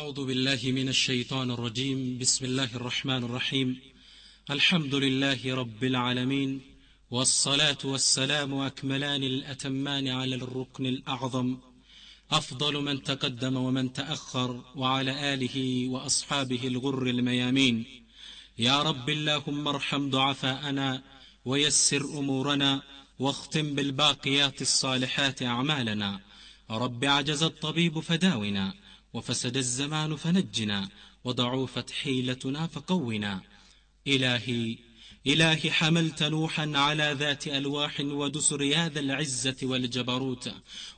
أعوذ بالله من الشيطان الرجيم. بسم الله الرحمن الرحيم. الحمد لله رب العالمين، والصلاة والسلام أكملان الأتمان على الركن الأعظم، أفضل من تقدم ومن تأخر، وعلى آله وأصحابه الغر الميامين. يا رب اللهم ارحم ضعفاءنا ويسر أمورنا واختم بالباقيات الصالحات أعمالنا. رب عجز الطبيب فداونا، وفسد الزمان فنجنا، وضعفت حيلتنا فقونا. إلهي إلهي حملت نوحا على ذات ألواح ودسر يا ذا العزة والجبروت،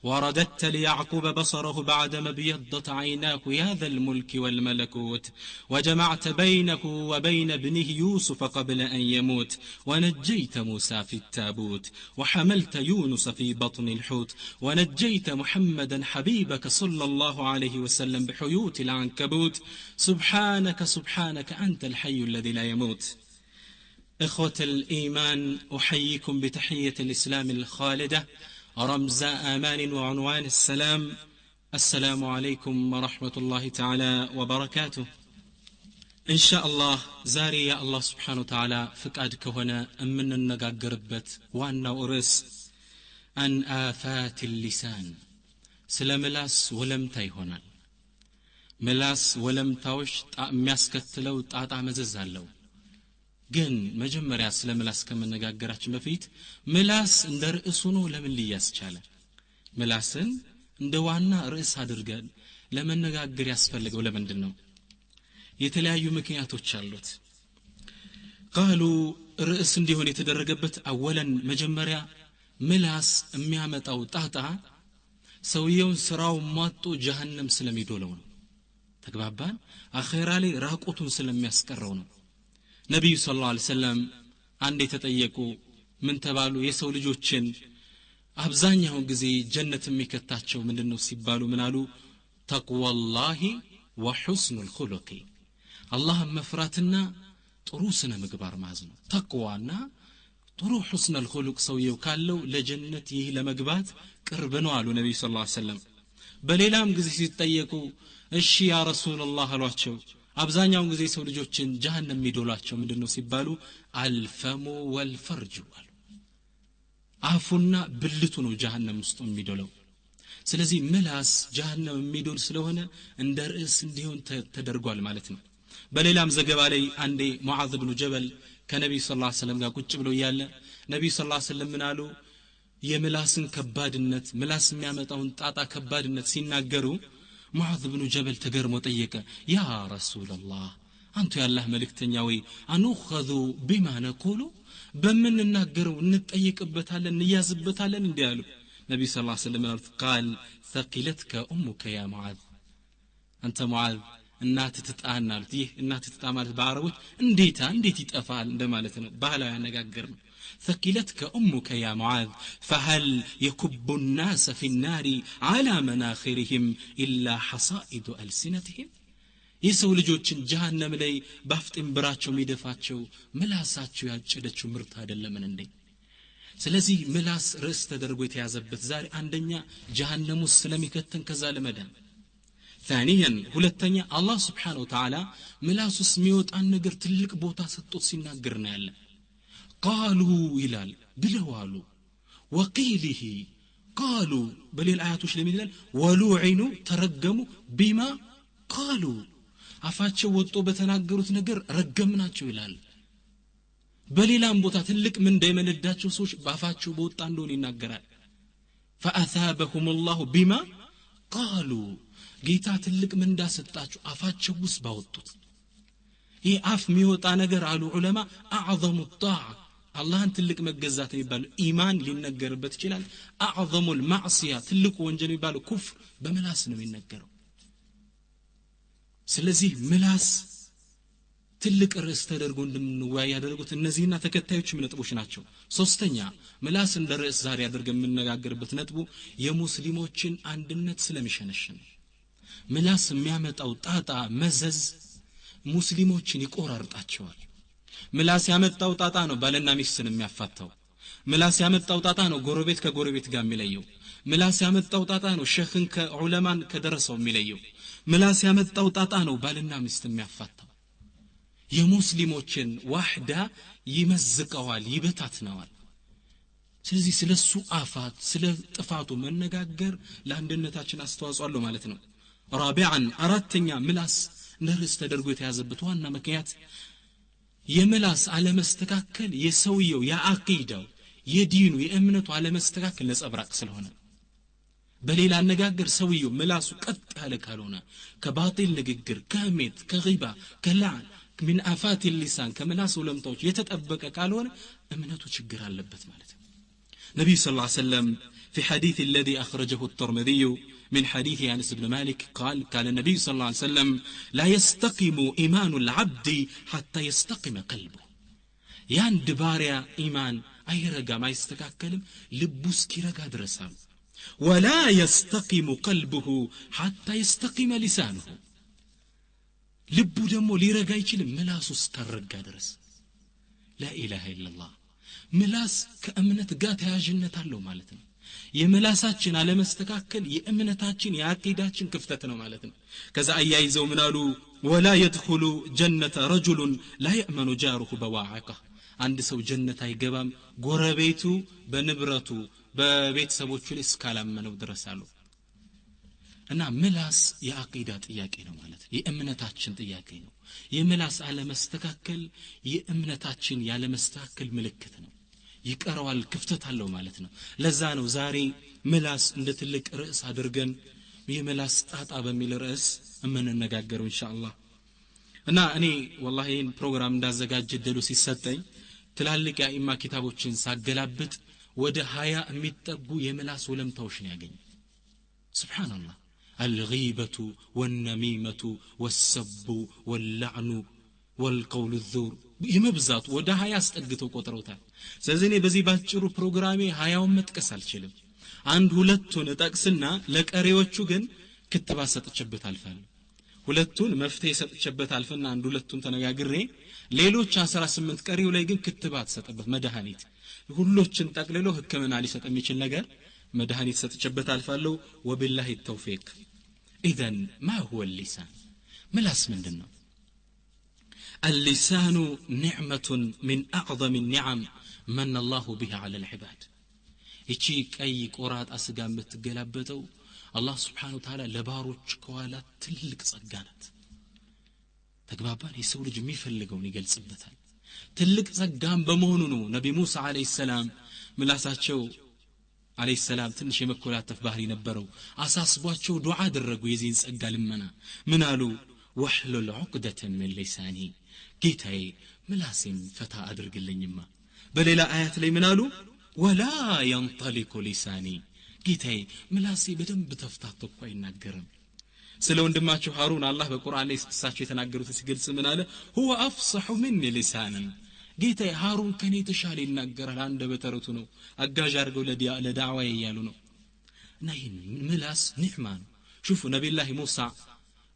ورددت ليعقوب بصره بعدما ابيضت عيناه يا ذا الملك والملكوت، وجمعت بينه وبين ابنه يوسف قبل أن يموت، ونجيت موسى في التابوت، وحملت يونس في بطن الحوت، ونجيت محمدا حبيبك صلى الله عليه وسلم بحيوت العنكبوت. سبحانك سبحانك أنت الحي الذي لا يموت. إخوة الإيمان، أحييكم بتحية الإسلام الخالدة، رمز آمان وعنوان السلام. السلام عليكم ورحمة الله تعالى وبركاته. إن شاء الله ዛሬ የአላህ سبحانه وتعالى ፍቃድ ከሆነ የምንነጋገርበት ዋናው ርዕስ አን አፋት ሊሳን፣ ስለ ምላስ ወለምታ ይሆናል። ምላስ ወለምታዎች የሚያስከትለው ጣጣ መዘዝ አለው። ግን መጀመሪያ ስለ ምላስ ከመነጋገራችን በፊት ምላስ እንደ ርዕሱ ነው ለምን ሊያዝ ቻለ? ምላስን እንደ ዋና ርዕስ አድርገን ለመነጋገር ያስፈልገው ለምንድን ነው? የተለያዩ ምክንያቶች አሉት። ቃሉ ርዕስ እንዲሆን የተደረገበት አወለን መጀመሪያ ምላስ የሚያመጣው ጣጣ ሰውየውን ስራው ሟጦ ጀሃነም ስለሚዶለው ነው። ተግባባን? አኼራ ላይ ራቁቱን ስለሚያስቀረው ነው። ነቢዩ ሰለላሁ ዐለይሂ ወሰለም አንድ የተጠየቁ ምን ተባሉ? የሰው ልጆችን አብዛኛውን ጊዜ ጀነት የሚከታቸው ምንድነው ሲባሉ ምን አሉ? ተቅዋላሂ ወሑስኑል ኹሉቂ፣ አላህን መፍራትና ጥሩ ስነ ምግባር ማዝ ነው። ተቅዋና ጥሩ ሑስነል ኹሉቅ ሰውየው ካለው ለጀነት ይህ ለመግባት ቅርብ ነው አሉ ነቢዩ ሰለላሁ ዐለይሂ ወሰለም። በሌላም ጊዜ ሲጠየቁ እሺ ያ ረሱላህ አሏቸው፣ አብዛኛውን ጊዜ ሰው ልጆችን ጀሃነም የሚዶላቸው ምንድነው ሲባሉ አልፈሙ ወልፈርጁ አሉ። አፉና ብልቱ ነው ጀሃነም ውስጥ የሚዶለው። ስለዚህ ምላስ ጀሃነም የሚዶል ስለሆነ እንደ ርዕስ እንዲሆን ተደርጓል ማለት ነው። በሌላም ዘገባ ላይ አንዴ ሙዓዝ ብኑ ጀበል ከነቢዩ ሰለላሁ ዐለይሂ ወሰለም ጋር ቁጭ ብለው እያለ ነቢዩ ሰለላሁ ዐለይሂ ወሰለም ምን አሉ? የምላስን ከባድነት፣ ምላስ የሚያመጣውን ጣጣ ከባድነት ሲናገሩ ሙዓዝ ብኑ ጀበል ተገርሞ ጠየቀ፣ ያ ረሱላላህ አንቱ ያላህ መልእክተኛ ወይ አኑኸዙ ቢማ ነቁሉ፣ በምንናገረው እንጠየቅበታለን እንያዝበታለን እንዲህ አሉ። ነቢዩ ሰለላሁ ዐለይሂ ወሰለም አሉት፣ ቃል ሰቂለትከ ኡሙከ ያ ሙዓዝ፣ አንተ ሙዓዝ እናትህ ትጣና አሉት። ይህ እናትህ ትጣ ማለት በአረቦች እንዴታ እንዴት ይጠፋል እንደማለት ነው፣ ባህላዊ አነጋገር ነው። ثقلتك أمك يا معاذ، فهل يكب الناس في النار على مناخرهم إلا حصائد ألسنتهم؟ የሰው ልጆችን ጀሃነም ላይ ባፍጢም ብራቸው የሚደፋቸው ምላሳቸው ያጨደችው ምርት አይደለምን እንዴ? ስለዚህ ምላስ ርዕስ ተደርጎ የተያዘበት ዛሬ አንደኛ ጀሃነም ውስጥ ስለሚከተን ከዛ ለመዳን፣ ثانيا ሁለተኛ አላህ سبحانه وتعالى ምላስ ውስጥ የሚወጣን ነገር ትልቅ ቦታ ሰጥቶት ሲናገር ነው ያለ። ቃሉ ይላል ብለው አሉ፣ ወቂሊሂ ቃሉ በሌላ አያቶች ላይ ይላል ወሉዒኑ ተረገሙ ቢማ ቃሉ፣ አፋቸው ወጥቶ በተናገሩት ነገር ረገምናቸው ይላል። በሌላም ቦታ ትልቅ ምን እንደመነዳቸው ሰዎች ባፋቸው በወጣ እንደሆነ ይናገራል። فأثابهم الله بما قالوا፣ ጌታ ትልቅ ምንዳ ሰጣቸው አፋቸው ውስጥ ባወጡት። ይህ አፍ የሚወጣ ነገር አሉ ዑለማ አዕዘሙ ጣዓ፣ አላህን ትልቅ መገዛት የሚባለው ኢማን ሊነገርበት ይችላል። አዕዘሙል ማዕሲያ ትልቁ ወንጀል የሚባለው ኩፍር በምላስ ነው የሚነገረው። ስለዚህ ምላስ ትልቅ ርዕስ ተደርጎ እንድንወያይ ያደረጉት እነዚህና ተከታዮችም ነጥቦች ናቸው። ሶስተኛ ምላስ እንደ ርዕስ ዛሬ አድርገን የምንነጋገርበት ነጥቡ የሙስሊሞችን አንድነት ስለሚሸነሽን ምላስ የሚያመጣው ጣጣ መዘዝ ሙስሊሞችን ይቆራርጣቸዋል። ምላስ ያመጣው ጣጣ ነው ባልና ሚስትን የሚያፋታው። ምላስ ያመጣው ጣጣ ነው ጎረቤት ከጎረቤት ጋር የሚለየው። ምላስ ያመጣው ጣጣ ነው ሸኽን ከዑለማን ከደረሰው የሚለየው። ምላስ ያመጣው ጣጣ ነው ባልና ሚስት የሚያፋታው። የሙስሊሞችን ዋህዳ ይመዝቀዋል፣ ይበታትነዋል። ስለዚህ ስለሱ አፋት ስለ ጥፋቱ መነጋገር ለአንድነታችን አስተዋጽኦ አለው ማለት ነው። ራቢዓን አራተኛ ምላስ እንደ ርዕስ ተደርጎ የተያዘበት ዋና ምክንያት የምላስ አለመስተካከል የሰውየው የአቂዳው የዲኑ የእምነቱ አለመስተካከል ነጸብራቅ ስለሆነ፣ በሌላ አነጋገር ሰውየው ምላሱ ቀጥ ያለ ካልሆነ ከባጢል ንግግር፣ ከህሜት፣ ከጊባ፣ ከላዕን من آفات اللسان ከምላስ ወለምታዎች የተጠበቀ ካልሆነ እምነቱ ችግር አለበት ማለት ነው። ነቢዩ صلى الله عليه وسلم في حديث الذي أخرجه الترمذي من حديث أنس بن مالك قال قال النبي صلى الله عليه وسلم لا يستقيم إيمان العبد حتى يستقيم قلبه። የአንድ ባሪያ ኢማን አይረጋም፣ አይስተካከልም ልቡ እስኪረጋ ድረስ አሉ። ولا يستقيم قلبه حتى يستقيم لسانه። ልቡ ደግሞ ሊረጋ አይችልም ምላሱ እስካልረጋ ድረስ። لا إله إلا الله። ምላስ ከእምነት ጋር ተያያዥነት አለው ማለት ነው። የምላሳችን አለመስተካከል የእምነታችን የአቂዳችን ክፍተት ነው ማለት ነው። ከዛ አያይዘው ምን አሉ? ولا يدخل جنة رجل لا يأمن جاره بواعقه። አንድ ሰው ጀነት አይገባም ጎረቤቱ በንብረቱ በቤተሰቦቹ ላይ እስካላመነው ድረስ አሉ። እና ምላስ የአቂዳ ጥያቄ ነው ማለት ነው። የእምነታችን ጥያቄ ነው። የምላስ አለመስተካከል የእምነታችን ያለመስተካከል ምልክት ነው። ይቀረዋል፣ ክፍተት አለው ማለት ነው። ለዛ ነው ዛሬ ምላስ እንደ ትልቅ ርዕስ አድርገን የምላስ ጣጣ በሚል ርዕስ የምንነጋገረው ኢንሻአላህ። እና እኔ ወላሂ ይሄን ፕሮግራም እንዳዘጋጅ እድሉ ሲሰጠኝ ትላልቅ የአኢማ ኪታቦችን ሳገላብጥ ወደ 20 የሚጠጉ የምላስ ወለምታዎች ነው ያገኘው። ሱብሃንአላህ። الغيبة والنميمة والسب واللعن والقول الزور የመብዛቱ ወደ 20 አስጠግተው ቆጥረውታል። ስለዚህ እኔ በዚህ ባጭሩ ፕሮግራሜ 20ውን መጥቀስ አልችልም። አንድ ሁለቱን እጠቅስና ለቀሪዎቹ ግን ክትባት ሰጥቼበት አልፋለሁ። ሁለቱን መፍትሄ ሰጥቼበት አልፍና አንድ ሁለቱን ተነጋግሬ ሌሎች 18 ቀሪው ላይ ግን ክትባት ሰጠበት መድኃኒት፣ ሁሎችን ጠቅልሎ ህክምና ሊሰጥ የሚችል ነገር መድኃኒት ሰጥቼበት አልፋለሁ። ወቢላሂ ተውፊቅ። ኢዘን ማ ሁወ ሊሳን? ምላስ ምንድነው? اللسان نعمة من أعظم النعم من الله بها على العباد። ይቺ ቀይ ቆራጣ ስጋ የምትገላበጠው አላህ Subhanahu Wa Ta'ala ለባሮች ከዋላት ትልቅ ጸጋ ናት። ተግባባን? የሰው ልጅ የሚፈልገውን ይገልጽበታል። ትልቅ ጸጋም በመሆኑ ነው ነቢ ሙሳ አለይሂ ሰላም ምላሳቸው አለይሂ ሰላም ትንሽ የመኮላተፍ ባህሪ ነበረው። አሳስቧቸው ዱዓ አደረጉ የዚህን ጸጋ ልመና። ምን አሉ? ወህሉል ዑቅደተ ሚን ሊሳኒ፣ ጌታዬ ምላሴን ፈታ አድርግልኝማ። በሌላ አያት ላይ ምን አሉ? ወላ ينطلق ሊሳኒ፣ ጌታዬ ምላሴ በደንብ ተፍታቶ እኮ አይናገርም። ስለ ወንድማቸው ሃሩን አላህ በቁርአን ላይ እሳቸው የተናገሩት ሲገልጽ ምን አለ? هو افصح مني لسانا፣ ጌታዬ ሃሩን ከኔ የተሻለ ይናገራል፣ አንደበተ ርቱዕ ነው፣ አጋዥ አድርገው ለዳዕዋ እያሉ ነው። እና ይህን ምላስ ኒዕማ ነው። ሹፉ ነቢዩላህ ሙሳ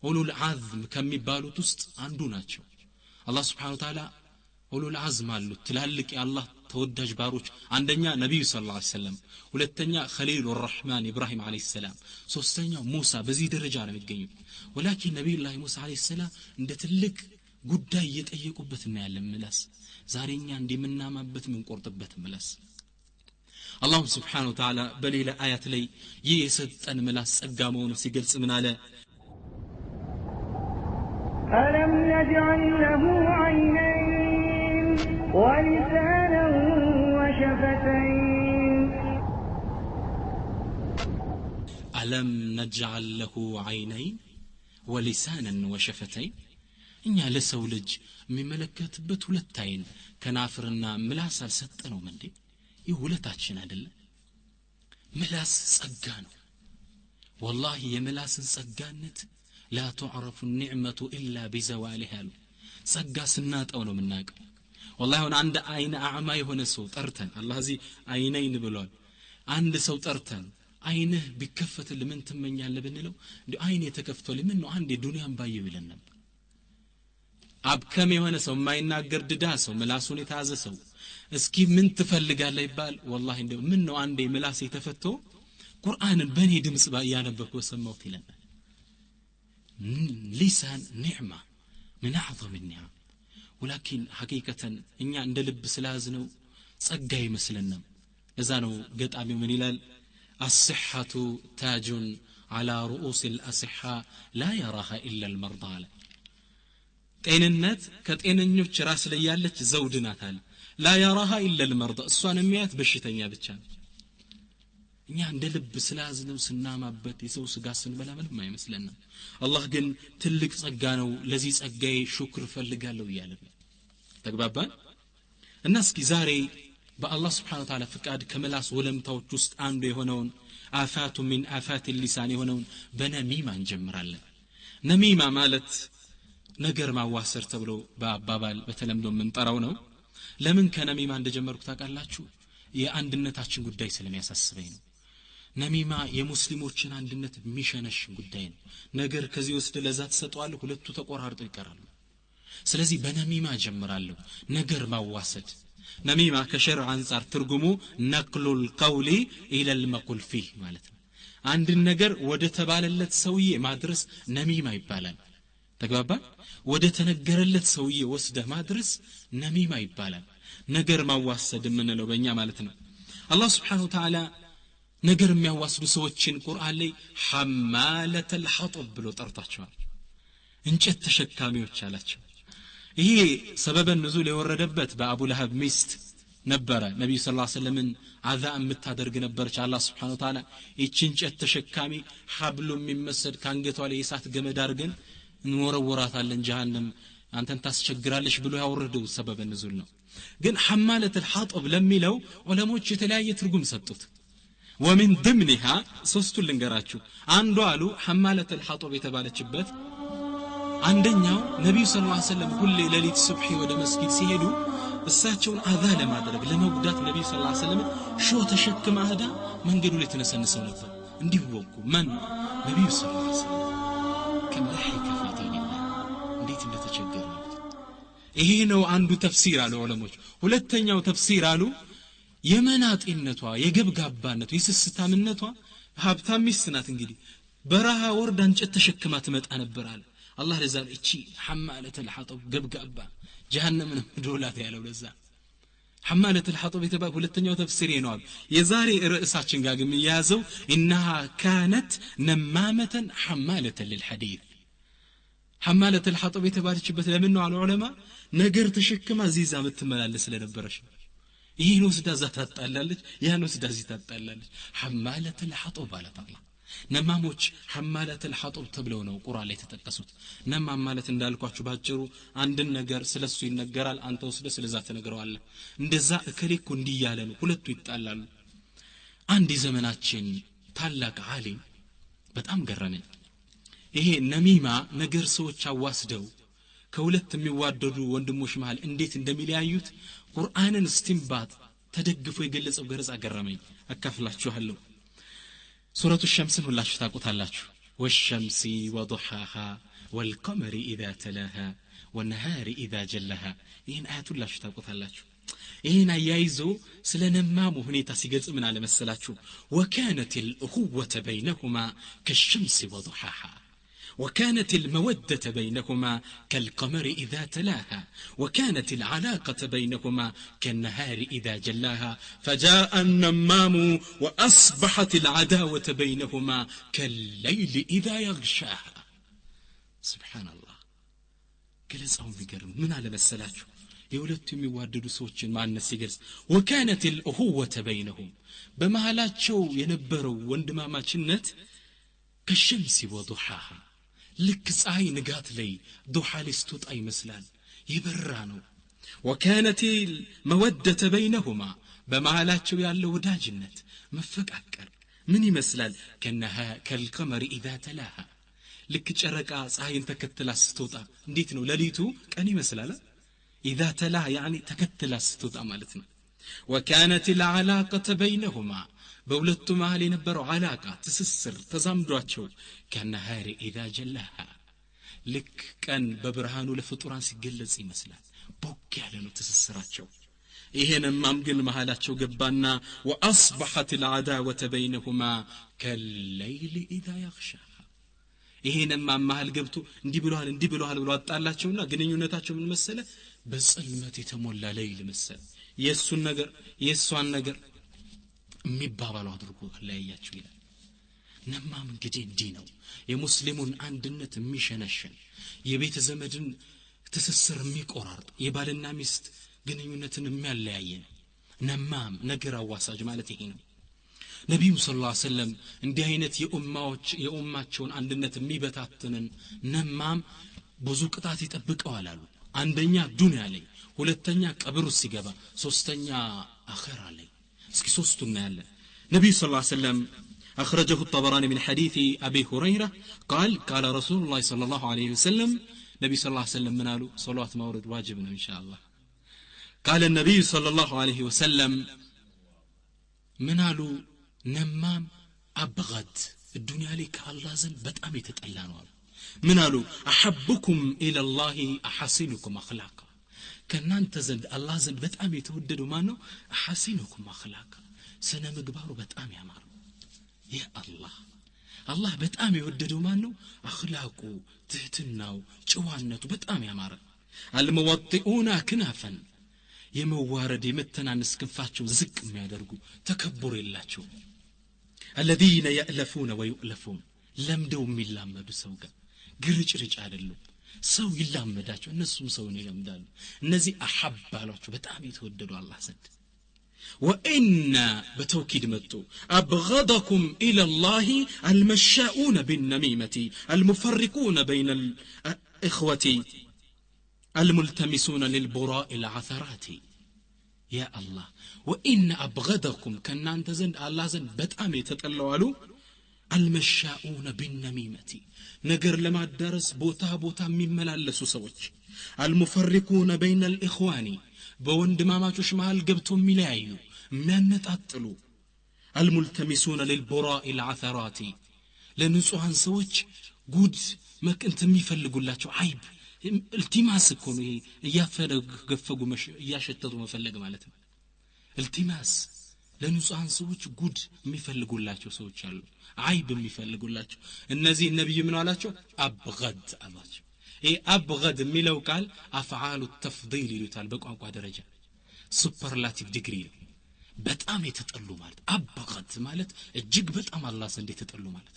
ኡሉል አዝም ከሚባሉት ውስጥ አንዱ ናቸው። አላህ Subhanahu Wa Ta'ala ኡሉል አዝም አሉት፣ ትላልቅ የአላህ ተወዳጅ ባሮች። አንደኛ ነብዩ ሰለላሁ ዐለይሂ ወሰለም፣ ሁለተኛ ኸሊሉር ረህማን ኢብራሂም ዐለይሂ ሰላም፣ ሶስተኛው ሙሳ። በዚህ ደረጃ ነው የሚገኙት። ወላኪን ነብዩላህ ሙሳ ዐለይሂ ሰላም እንደ ትልቅ ጉዳይ እየጠየቁበት እናያለን ምላስ። ዛሬ እኛ እንደምናማበት ምንቆርጥበት ምላስ። አላህ Subhanahu Wa Ta'ala በሌላ አያት ላይ ይህ የሰጠን ምላስ ጸጋ መሆኑን ሲገልጽ ምን አለ? ألم نجعل له عينين ولسانا وشفتين ألم نجعل له عينين ولسانا وشفتين። እኛ ለሰው ልጅ የሚመለከትበት ሁለት አይን ከናፍርና ምላስ አልሰጠነውም እንዴ? ይህ ሁለታችን አይደለም? ምላስ ጸጋ ነው። ወላሂ የምላስን ጸጋነት لا تعرف النعمة إلا بزوالها። ጸጋ ስናጣው ነው የምናውቀው። ወላሂ አሁን አንድ አይን አዕማ የሆነ ሰው ጠርተን፣ አላህ እዚህ አይነይን ብሏል። አንድ ሰው ጠርተን አይንህ ቢከፈትልህ ምን ትመኛለህ ብንለው እንዴ አይኔ ተከፍቶልኝ ምን ነው አንዴ ዱንያን ባየው ይለን ነበር። አብከም የሆነ ሰው፣ የማይናገር ድዳ ሰው፣ ምላሱን የተያዘ ሰው እስኪ ምን ትፈልጋለህ ይባል፣ ወላሂ እንደው ምን ነው አንዴ ምላሴ ተፈቶ ቁርአንን በእኔ ድምፅ ያነበብኩ በሰማሁት ይለናል። ሊሳን ኒዕማ ምን አዕظም ኒዓም። ወላኪን ሐቂቀተን እኛ እንደ ልብ ስለያዝነው ጸጋ አይመስለንም። ለዛ ነው ገጣሚው ምን ይላል? الصحة تاج على رؤوس الأصحاء لا يراها إلا المرضى አለ። ጤንነት ከጤነኞች ራስ ላይ ያለች ዘውድ ናት አለ። لا يراها إلا المرضى፣ እሷን የሚያያት በሽተኛ ብቻ ነው። እኛ እንደ ልብ ስለያዝነው ስናማበት የሰው ስጋ ስንበላ ምንም አይመስለንም። አላህ ግን ትልቅ ጸጋ ነው፣ ለዚህ ጸጋዬ ሹክር እፈልጋለሁ እያለ ነው። ተግባባን? እና እስኪ ዛሬ በአላህ ስብሓነ ወተዓላ ፍቃድ ከምላስ ወለምታዎች ውስጥ አንዱ የሆነውን آفات من آفات اللسان የሆነውን በነሚማ እንጀምራለን። ነሚማ ማለት ነገር ማዋሰር ተብሎ በአባባል በተለምዶ የምንጠራው ነው። ለምን ከነሚማ እንደጀመርኩ ታውቃላችሁ? የአንድነታችን ጉዳይ ስለሚያሳስበኝ ነው። ነሚማ የሙስሊሞችን አንድነት የሚሸነሽን ጉዳይ ነው። ነገር ከዚህ ወስደ ለዛ ትሰጠዋለህ፣ ሁለቱ ተቆራርጠው ይቀራሉ። ስለዚህ በነሚማ ጀምራለሁ። ነገር ማዋሰድ። ነሚማ ከሸርዕ አንጻር ትርጉሙ ነቅሉል ቀውሊ ኢለል መቁል ፊህ ማለት ነው። አንድን ነገር ወደ ተባለለት ሰውዬ ማድረስ ነሚማ ይባላል። ተግባባ? ወደ ተነገረለት ሰውዬ ወስደህ ማድረስ ነሚማ ይባላል። ነገር ማዋሰድ የምንለው በእኛ ማለት ነው። አላህ ስብሓነሁ ወተዓላ ነገር የሚያዋስዱ ሰዎችን ቁርአን ላይ ሐማለተል ሐጠብ ብሎ ጠርቷቸዋል። እንጨት ተሸካሚዎች አላቸው። ይሄ ሰበበ ንዙል የወረደበት በአቡ ለሀብ ሚስት ነበረ። ነቢዩ ሰለላሁ ዐለይሂ ወሰለምን አዛ የምታደርግ ነበረች። አላህ ስብሓነሁ ወተዓላ ይቺ እንጨት ተሸካሚ ሐብሉ የሚመሰድ ከአንገቷ ላይ የእሳት ገመድ አድርገን እንወረወራታለን ጀሃነም አንተን ታስቸግራለሽ ብሎ ያወረደው ሰበበ ንዙል ነው። ግን ሐማለተል ሐጠብ ለሚለው ዑለሞች የተለያየ ትርጉም ሰጡት። ወሚን ድምኒሃ ሶስቱን ልንገራችሁ። አንዱ አሉ ሐማለተል ሐጠብ የተባለችበት አንደኛው ነቢዩ ሰለላሁ ዐለይሂ ወሰለም ሁሌ ሌሊት ሱብሒ ወደ መስጊድ ሲሄዱ እሳቸውን አዛ ለማድረግ ለመጉዳት ነቢዩ ሰለላሁ ዐለይሂ ወሰለም ሾህ ተሸክማ ሄዳ መንገዱ ላይ ተነሰንሰው ነበር እንዲወጉ። ማን? ነቢዩ ሰለላሁ ዐለይሂ ወሰለም። ከም ለሒከ ፊ ዲንላህ፣ እንዴት እንደተቸገሩ። ይሄ ነው አንዱ ተፍሲር አሉ ዑለሞች። ሁለተኛው ተፍሲር አሉ የመናጤነቷ፣ የገብጋባነቷ፣ የስስታምነቷ። ሀብታም ሚስት ናት እንግዲህ በረሃ ወርዳ እንጨት ተሸክማ ትመጣ ነበር አለ። አላህ ለዛ ነው እቺ ሐማለተል ሐጠብ ገብጋባ ጀሃነምን ዶላት ያለው። ለዛ ሐማለተል ሐጠብ የተባለ ሁለተኛው ተፍሲር ነው አሉ። የዛሬ ርዕሳችን ጋር ግን የሚያያዘው ኢነሃ ካነት ነማመተን ሐማለተን ሊልሐዲት። ሐማለተል ሐጠብ የተባለችበት ለምን ነው አሉ ዑለማ? ነገር ተሸክማ እዚህ የምትመላለስ ስለነበረች ነው። ይህን ወስዳ እዛ ታጣላለች፣ ያን ወስዳ እዚህ ታጣላለች። ሐማለተል ሐጠብ አላት አላህ። ነማሞች ሐማለተል ሐጠብ ተብለው ነው ቁርአን ላይ የተጠቀሱት። ነማም ማለት እንዳልኳችሁ ባጭሩ አንድን ነገር ስለሱ ይነገራል፣ አንተ ወስደህ ስለዛ ትነግረዋለህ። እንደዛ እከሌ እኮ እንዲህ እያለ ነው፣ ሁለቱ ይጣላሉ። አንድ የዘመናችን ታላቅ ዓሊም በጣም ገረመኝ። ይሄ ነሚማ ነገር ሰዎች አዋስደው ከሁለት የሚዋደዱ ወንድሞች መሃል እንዴት እንደሚለያዩት ቁርአንን እስቲንባት ተደግፎ የገለጸው ገለጻ ገረመኝ። አካፍላችኋለሁ። ሱረቱ ሸምስን ሁላችሁ ታውቁታላችሁ። ወሸምሲ ወዱሓሃ ወልቀመሪ ኢዛ ተላሃ ወነሃሪ ኢዛ ጀለሃ። ይህን አያት ሁላችሁ ታውቁታላችሁ። ይህን አያይዞ ስለ ነማሙ ሁኔታ ሲገልጽ ምን አለ መሰላችሁ? ወካነት ልእኹወተ በይነሁማ ከሸምሲ ወዱሓሃ وكانت المودة بينهما كالقمر إذا تلاها وكانت العلاقة بينهما كالنهار إذا جلاها فجاء النمام وأصبحت العداوة بينهما كالليل إذا يغشاها. سبحان الله. ገለጻውን ቢገርም ምን አለ መሰላችሁ? የሁለቱ የሚዋደዱ ሰዎችን ማንነት ሲገልጽ وكانت الأخوة بينهم በመሃላቸው የነበረው ወንድማማችነት ከሸምሲ ወዱሓሃ ልክ ፀሐይ ንጋት ላይ ዱሓ ላይ ስትወጣ ይመስላል፣ የበራ ነው። ወካነት መወደተ በይነሁማ በመሃላቸው ያለው ወዳጅነት መፈቃቀር ምን ይመስላል? ከልቀመሪ ኢዛ ተላሃ ልክ ጨረቃ ፀሐይን ተከትላ ስትወጣ እንዴት ነው ሌሊቱ ቀን ይመስላል። ኢዛ ተላሃ ያኒ ተከትላ ስትወጣ ማለት ነው። ወካነት ልዓላቀተ በይነሁማ በሁለቱ መሃል የነበረው ዓላቃ ትስስር ተዛምዷቸው ከነሃሪ ኢዛ ጀላሃ ልክ ቀን በብርሃኑ ለፍጡራን ሲገለጽ ይመስላል። ቦግ ያለ ነው ትስስራቸው። ይሄ ነማም ግን መሃላቸው ገባና وأصبحت العداوة بينهما كالليل إذا يغشى ይሄ ነማም መሃል ገብቶ እንዲህ ብለዋል እንዲህ ብለዋል ብሎ አጣላቸውና ግንኙነታቸው ምን መሰለ? በጽልመት የተሞላ ለይል መሰለ። የሱን ነገር የሷን ነገር የሚባባሉ አድርጎ አለያያቸው ይላል። ነማም እንግዲህ እንዲህ ነው የሙስሊሙን አንድነት የሚሸነሽን፣ የቤተ ዘመድን ትስስር የሚቆራርጥ፣ የባልና ሚስት ግንኙነትን የሚያለያይ ነው። ነማም ነገር አዋሳጅ ማለት ይሄ ነው። ነቢዩ ሰለላሁ ዐለይሂ ወሰለም እንዲህ አይነት የኡማቸውን አንድነት የሚበታትንን ነማም ብዙ ቅጣት ይጠብቀዋል አሉ። አንደኛ ዱንያ ላይ፣ ሁለተኛ ቀብር ውስጥ ሲገባ፣ ሶስተኛ አኺራ ላይ። እስኪ ሶስቱን እናያለን። ነቢዩ ሰለላሁ ዐለይሂ ወሰለም أخرجه الطبراني من حديث أبي هريرة قال قال رسول الله صلى الله عليه وسلم نبي صلى الله عليه وسلم منالو صلاة مورد واجبنا إن شاء الله. قال النبي صلى الله عليه وسلم منالو نمام أبغد الدنيا لك الله زن بتأمي تتألانوا منالو أحبكم إلى الله أحسنكم أخلاقا كنان تزند الله زن بتأمي توددوا مانو أحسنكم أخلاقا سنة مقبارو بتأمي أمارو يا الله الله بتأمي يوددوا مانو أخلاقو تهتناو جوانتو بتأمي أمارو الموطئون كنافا የመዋረድ የመተናነስ ክንፋቸው ዝቅ የሚያደርጉ ተከብር የላቸው الذين يألفون ويؤلفون ለምደው የሚላመዱ ሰው ጋር ግርጭርጭ አይደሉም። ሰው ይላመዳቸው እነሱም ሰውን ይለምዳሉ። እነዚህ አሐብ አሏቸው በጣም የተወደዱ አላህ ዘንድ። وإن بتوكيد متو أبغضكم إلى الله المشاؤون بالنميمة المفرقون بين الإخوة الملتمسون للبراء العثرات. يا الله وإن أبغضكم كنا أنت زند الله زند بتأمي تتقلوا المشاؤون بالنميمة نجر لما الدرس بوتا بوتا مملالسو سوች المفرقون بين الإخوان በወንድማማቾች መሃል ገብተው የሚለያዩ የሚያነጣጥሉ الملتمسون للبراء العثرات ለንጹሃን ሰዎች ጉድ መቅንት የሚፈልጉላቸው አይብ التماس እኮ ነው ይሄ እያፈገፈጉ እያሸተቱ መፈለግ ማለት ነው። التماس ለንጹሃን ሰዎች ጉድ የሚፈልጉላቸው ሰዎች አሉ፣ አይብ የሚፈልጉላቸው። እነዚህ ነብይ ምን አላቸው? አብገድ አላቸው። ይሄ አብገድ የሚለው ቃል አፍዓሉ ተፍዲል ይሉታል በቋንቋ ደረጃ superlative degree ነው። በጣም የተጠሉ ማለት أبغض ማለት እጅግ በጣም አላህ ዘንድ የተጠሉ ማለት።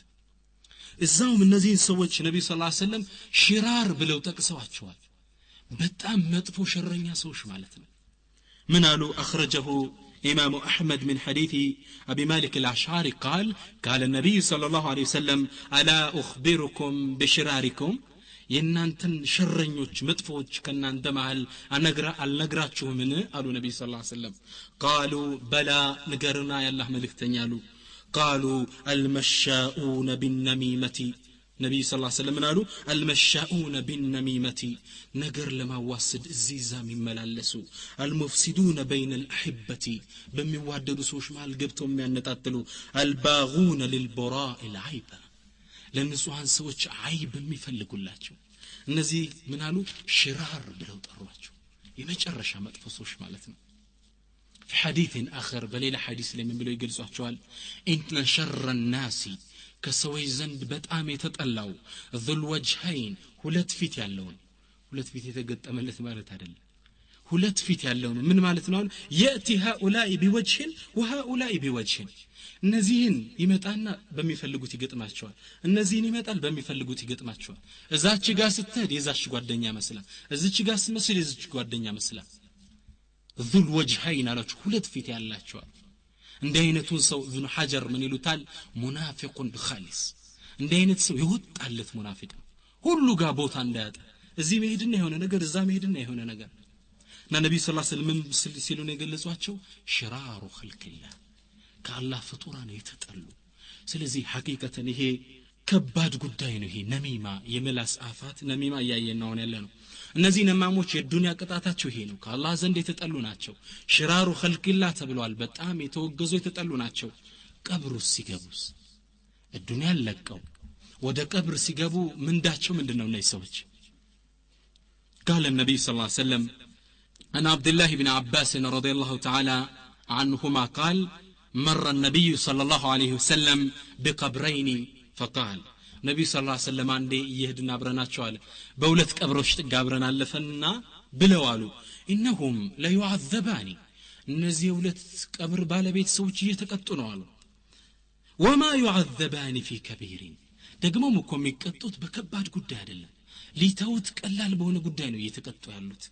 እዛውም እነዚህን ሰዎች ነብዩ صلى الله عليه وسلم شرار ብለው ጠቅሰዋቸዋል። በጣም መጥፎ ሸረኛ ሰዎች ማለት ነው። ምን አሉ? أخرجه إمام أحمد من حديث أبي مالك الأشعري قال قال النبي صلى الله عليه وسلم ألا أخبركم بشراركم የእናንተን ሸረኞች መጥፎዎች ከእናንተ መሃል አልነግራችሁምን አሉ ነብዩ ሰለላሁ ዐለይሂ ወሰለም። ቃሉ በላ ንገርና ያላህ መልእክተኛ አሉ። قالوا المشاؤون بالنميمة نبي صلى الله عليه وسلم قالوا المشاؤون بالنميمة نجر لما واسد الزيزام يملالسوا المفسدون بين الأحبة بميواددوا سوش مع القبتهم ينتاتلوا الباغون للبراء العيب ለንጹሃን ሰዎች አይብ የሚፈልጉላቸው እነዚህ ምን አሉ? ሽራር ብለው ጠሯቸው። የመጨረሻ መጥፎ ሰዎች ማለት ነው። في حديث آخر بليلة حديث لمن بلو يجلسوا إن شر الناس كسوي زند بتأم يتطلعوا ذو الوجهين ሁለት ፊት ያለውን ሁለት ፊት የተገጠመለት ማለት አይደለም። ሁለት ፊት ያለውን ምን ማለት ነው? يأتي هؤلاء بوجه وهؤلاء بوجه እነዚህን ይመጣና በሚፈልጉት ይገጥማቸዋል፣ እነዚህን ይመጣል በሚፈልጉት ይገጥማቸዋል። እዛች ጋር ስትሄድ የዛች ጓደኛ መስላ፣ እዚች ጋር ስትመስል የዚች ጓደኛ መስላ። ذو الوجهين አላችሁ ሁለት ፊት ያላቸዋል። እንደ አይነቱን ሰው ኢብኑ ሐጀር ምን ይሉታል? ሙናፊቁን ኻሊስ። እንደ አይነት ሰው ይወጣለት ሙናፊቅ ነው። ሁሉ ጋር ቦታ እንዳያጣ እዚህ መሄድና የሆነ ነገር እዛ መሄድና የሆነ ነገር እና ነብዩ ሰለላሁ ዐለይሂ ወሰለም ሲሉ ነው የገለጿቸው ሽራሩ ኸልቂላህ ከአላህ ፍጡራን የተጠሉ። ስለዚህ ሐቂቀተን ይሄ ከባድ ጉዳይ ነው። ይሄ ነሚማ የምላስ አፋት ነሚማ እያየን ነው ያለ ነው። እነዚህ ነማሞች የዱንያ ቅጣታቸው ይሄ ነው። ከአላህ ዘንድ የተጠሉ ናቸው። ሽራሩ ኸልቂላህ ተብለዋል። በጣም የተወገዙ የተጠሉ ናቸው። ቀብሩ ሲገቡስ ዱንያ ለቀው ወደ ቀብር ሲገቡ ምንዳቸው ምንድነው? እነዚህ ሰዎች قال النبي صلى الله عليه وسلم عن عبد الله بن عباس رضي الله تعالى عنهما قال مر النبي صلى الله عليه وسلم بقبرين فقال ነብዩ ሰለላሁ ዐለይሂ ወሰለም አንዴ እየሄድን አብረናቸው አለ በሁለት ቀብሮች ጥግ አብረን አለፈና ብለው አሉ ኢነሁም ለዩዓዘባኒ እነዚህ ሁለት ቀብር ባለቤት ሰዎች እየተቀጡ ነው አሉ ወማ ዩዓዘባኒ ፊ ከቢሪን ደግሞም እኮ የሚቀጡት በከባድ ጉዳይ አይደለም ሊተውት ቀላል በሆነ ጉዳይ ነው እየተቀጡ ያሉት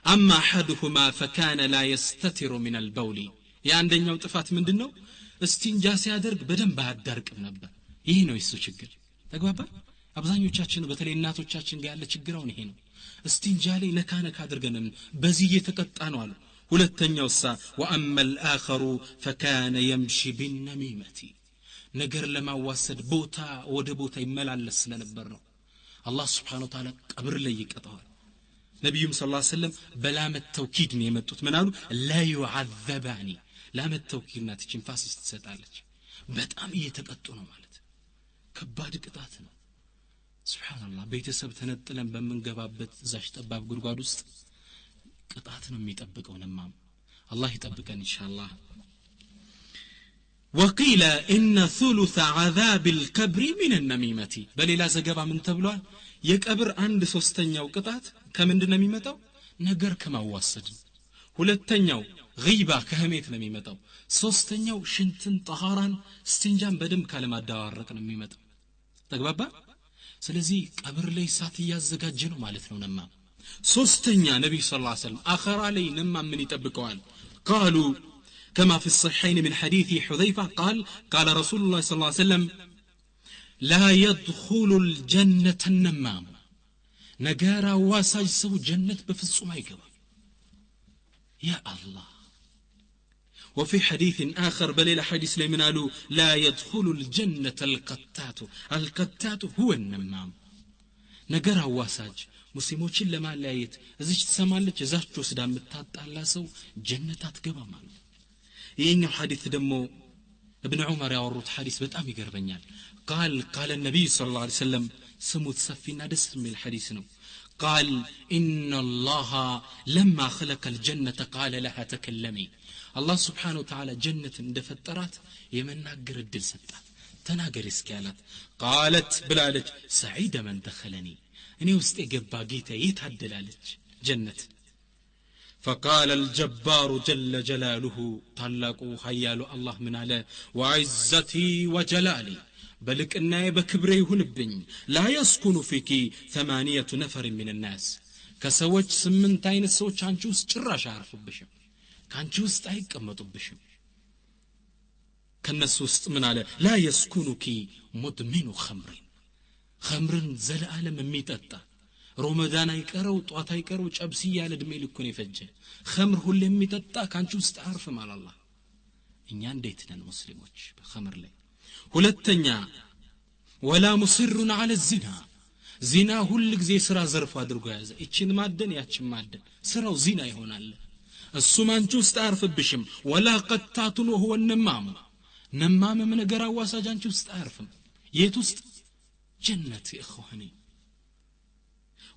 አማ አሐዱሁማ ፈካነ ላ የስተትሩ ሚን አልበውሊ የአንደኛው ጥፋት ምንድነው እስቲንጃ ሲያደርግ በደንብ አያዳርቅም ነበር ይሄ ነው የሱ ችግር ተግባባ አብዛኞቻችን በተለይ እናቶቻችን ጋር ያለ ችግር አሁን ይሄ ነው እስቲንጃ ላይ ነካ ነካ አድርገን በዚህ እየተቀጣ ነው አሉ ሁለተኛው ሳ ወአማ الآخر فكان يمشي بالنميمة ነገር ለማዋሰድ ቦታ ወደ ቦታ ይመላለስ ስለነበር ነው አላህ Subhanahu Wa Ta'ala ቀብር ላይ ይቀጣዋል ነብዩም ሰለላሁ ዐለይሂ ወሰለም በላመት ተውኪድ ነው የመጡት ምን አሉ ላ يعذباني ላመት ተውኪድ ናት ቺንፋስ ትሰጣለች በጣም እየተቀጡ ነው ማለት ከባድ ቅጣት ነው ሱብሃንአላህ ቤተሰብ ተነጥለን በመንገባበት ዛሽ ጠባብ ጉድጓድ ውስጥ ቅጣት ነው የሚጠብቀው ነማም አላህ ይጠብቀን ኢንሻአላህ وقيل ان ثلث عذاب القبر من النميمه በሌላ ዘገባ ምን ተብሏል የቀብር አንድ ሶስተኛው ቅጣት ከምንድነው የሚመጣው ነገር ከማዋሰድ ሁለተኛው غيبه ከህሜት ነው የሚመጣው ሶስተኛው ሽንትን ጠሃራን እስቲንጃን በደንብ ካለማዳዋረቅ ነው የሚመጣው ተግባባ ስለዚህ ቀብር ላይ እሳት እያዘጋጀ ነው ማለት ነው ነማ ሶስተኛ ነብዩ ሰለላሁ ዐለይሂ ወሰለም አኺራ ላይ ነማ ምን ይጠብቀዋል قالوا كما في الصحيحين من حديث حذيفة قال قال رسول الله صلى الله عليه وسلم لا يدخل الجنة النمام نجار واساج سو جنة بفصوم አይገባም يا الله وفي حديث آخر بل إلى حديث لمنالو لا يدخل الجنة القتات القتات هو النمام نجار واساج ሙስሊሞችን ለማለያየት እዚች ትሰማለች እዛች ወስዳ የምታጣላ ሰው ጀነት አትገባም ማለት ይሄኛው ሐዲስ ደግሞ ابن عمر ያወሩት ሐዲስ በጣም ይገርመኛል قال قال النبي صلى الله عليه وسلم ስሙት ሰፊና ደስ የሚል ሐዲስ ነው قال ان الله لما خلق الجنة قال لها تكلمي الله سبحانه وتعالى جنة እንደፈጠራት የመናገር እድል ሰጣት ተናገር እስኪ አላት قالت ብላለች سعيد من دخلني እኔ ውስጥ የገባ ጌታ የታደላለች ጀነት فقال الجبار جل جلاله طلقوا حيال الله من على وعزتي وجلالي بلكنا بكبري ይሁንብኝ لا يسكن فيك 8 نفر من الناس ከሰዎች 8 አይነት ሰዎች አንቺ ውስጥ ጭራሽ አያርፉብሽም ካንቺ ውስጥ አይቀመጡብሽም ከነሱ ውስጥ ምን አለ لا يسكنك مدمن خمر خمرን ዘለዓለም የሚጠጣ ረመዳን አይቀረው ጧት አይቀረው ጨብሲ ያለ እድሜ ልኩን የፈጀ ኸምር ሁሌ የሚጠጣ ካንቺ ውስጥ አያርፍም አለ አላህ እኛ እንዴት ነን ሙስሊሞች በኸምር ላይ ሁለተኛ ወላ ሙስሩን على الزنا ዚና ሁሉ ጊዜ ስራ ዘርፎ አድርጎ ያዘ እቺን ማደን ያቺን ማደን ስራው ዚና ይሆናል እሱም አንቺ ውስጥ አያርፍብሽም ወላ ቀጣቱን وهو النمام ነማምም ነገር አዋሳጅ አንቺ ውስጥ አያርፍም የት ውስጥ ጀነት اخواني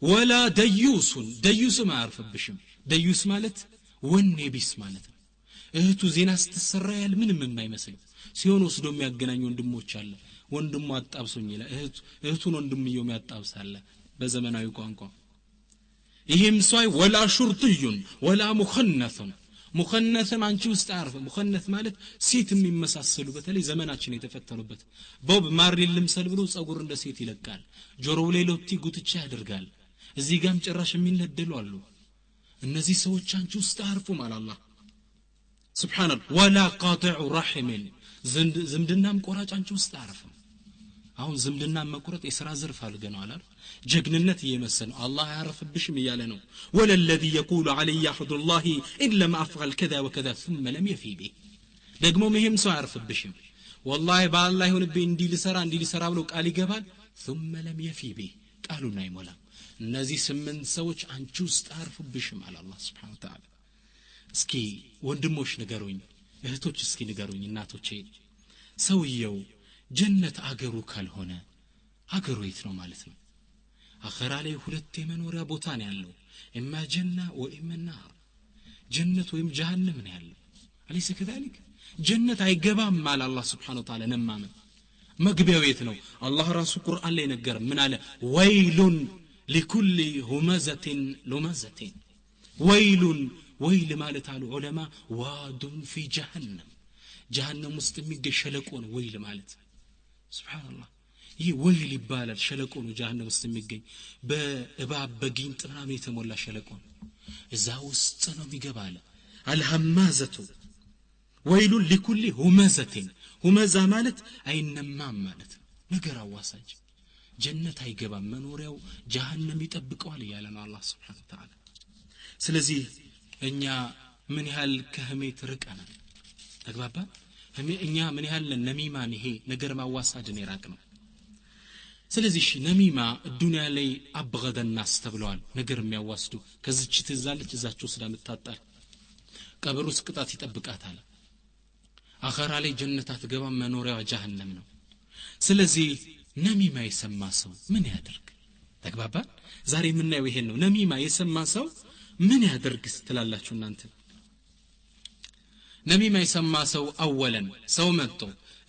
ولا ديوس ديوس ما አያርፍብሽም ደዩስ ማለት ወኔ ቢስ ማለት ነው እህቱ ዜና ስትሰራ ያል ምንም የማይመስል ሲሆን ወስዶ የሚያገናኝ ወንድሞች አለ ወንድሙ አጣብሶኝ ይላል እህቱን ወንድምየው የሚያጣብሳለ በዘመናዊ ቋንቋ ይሄም ሰው ወላ ሹርጥዩን ወላ ሙኸነሱን ሙኸነስም አንቺ ውስጥ አያርፍም ሙኸነስ ማለት ሴት የሚመሳሰሉ በተለይ ዘመናችን የተፈተኑበት ቦብ ማርሊ ልምሰል ብሎ ጸጉር እንደ ሴት ይለቃል ጆሮው ላይ ሎቲ ጉትቻ ያደርጋል እዚህ ጋም ጭራሽ የሚነደሉ አሉ እነዚህ ሰዎች አንቺ ውስጥ አያርፉም አለ አላህ ሱብሃንአላህ ወላ ቃጢዑ ረሂም ዝምድናም ቆራጭ አንቺ ውስጥ አያርፍም አሁን ዝምድና መቁረጥ የሥራ ዘርፍ አድርገናል አይደል ጀግንነት እየመሰለ ነው አላህ አያርፍብሽም እያለ ነው ወለለዚ يقول علي احد الله ان لم افعل كذا وكذا ثم لم يفي به ደግሞ ይሄም ሰው አያርፍብሽም والله በአላህ ይሁንብኝ እንዲህ ልሰራ እንዲህ ልሰራ ብሎ ቃል ይገባል ثم لم يفي به ቃሉን አይሞላም እነዚህ 8 ሰዎች አንቺ ውስጥ አያርፉብሽም አለ አላህ Subhanahu Wa Ta'ala እስኪ ወንድሞች ንገሩኝ እህቶች እስኪ ንገሩኝ እናቶቼ ሰውየው ጀነት አገሩ ካልሆነ አገሩ የት ነው ማለት ነው አኺራ ላይ ሁለት የመኖሪያ ቦታ ነው ያለው إما جنة وإما نار ጀነት ወይም ጀሃነም ነው ያለው። أليس كذلك? ጀነት አይገባም አለ አላህ سبحانه وتعالى። ነማምን መግቢያው የት ነው? አላህ ራሱ ቁርአን ላይ ነገር ምን አለ? ويل لكل همزة لمزة። ويل ويل ማለት አሉ ዑለማ واد في جهنم፣ ጀሃነም ውስጥ የሚገኝ ሸለቆ ነው ويل ማለት። سبحان الله ይህ ويل ይባላል። ሸለቆ ነው ጀሃነም ውስጥ የሚገኝ፣ በእባብ በጊንጥ ምናምን የተሞላ ሸለቆ ነው። እዛ ውስጥ ነው የሚገባ አለ። الهمازة ويل لكل همزة። همزة ማለት አይነማም ማለት ነው፣ ነገር አዋሳጅ። ጀነት አይገባም፣ መኖሪያው ጀሃነም ይጠብቀዋል እያለ ነው አላህ سبحانه وتعالى። ስለዚህ እኛ ምን ያህል ከህሜት ርቀናል? ተግባባ? እኛ ምን ያህል ነሚማን ይሄ ነገር ማዋሳድን የራቅ ነው። ስለዚህ እሺ ነሚማ ዱንያ ላይ አብገደ ናስ ተብለዋል። ነገር የሚያዋስዱ ከዚች ትዛለች እዛች ወስዳ የምታጣል፣ ቀብር ውስጥ ቅጣት ይጠብቃታል። አኸራ ላይ ጀነት አትገባም፣ መኖሪያዋ ጀሃነም ነው። ስለዚህ ነሚማ የሰማ ሰው ምን ያድርግ? ተግባባ? ዛሬ የምናየው ይሄን ነው። ነሚማ የሰማ ሰው ምን ያድርግ ትላላችሁ እናንተ? ነሚማ የሰማ ሰው አወለን ሰው መጥቶ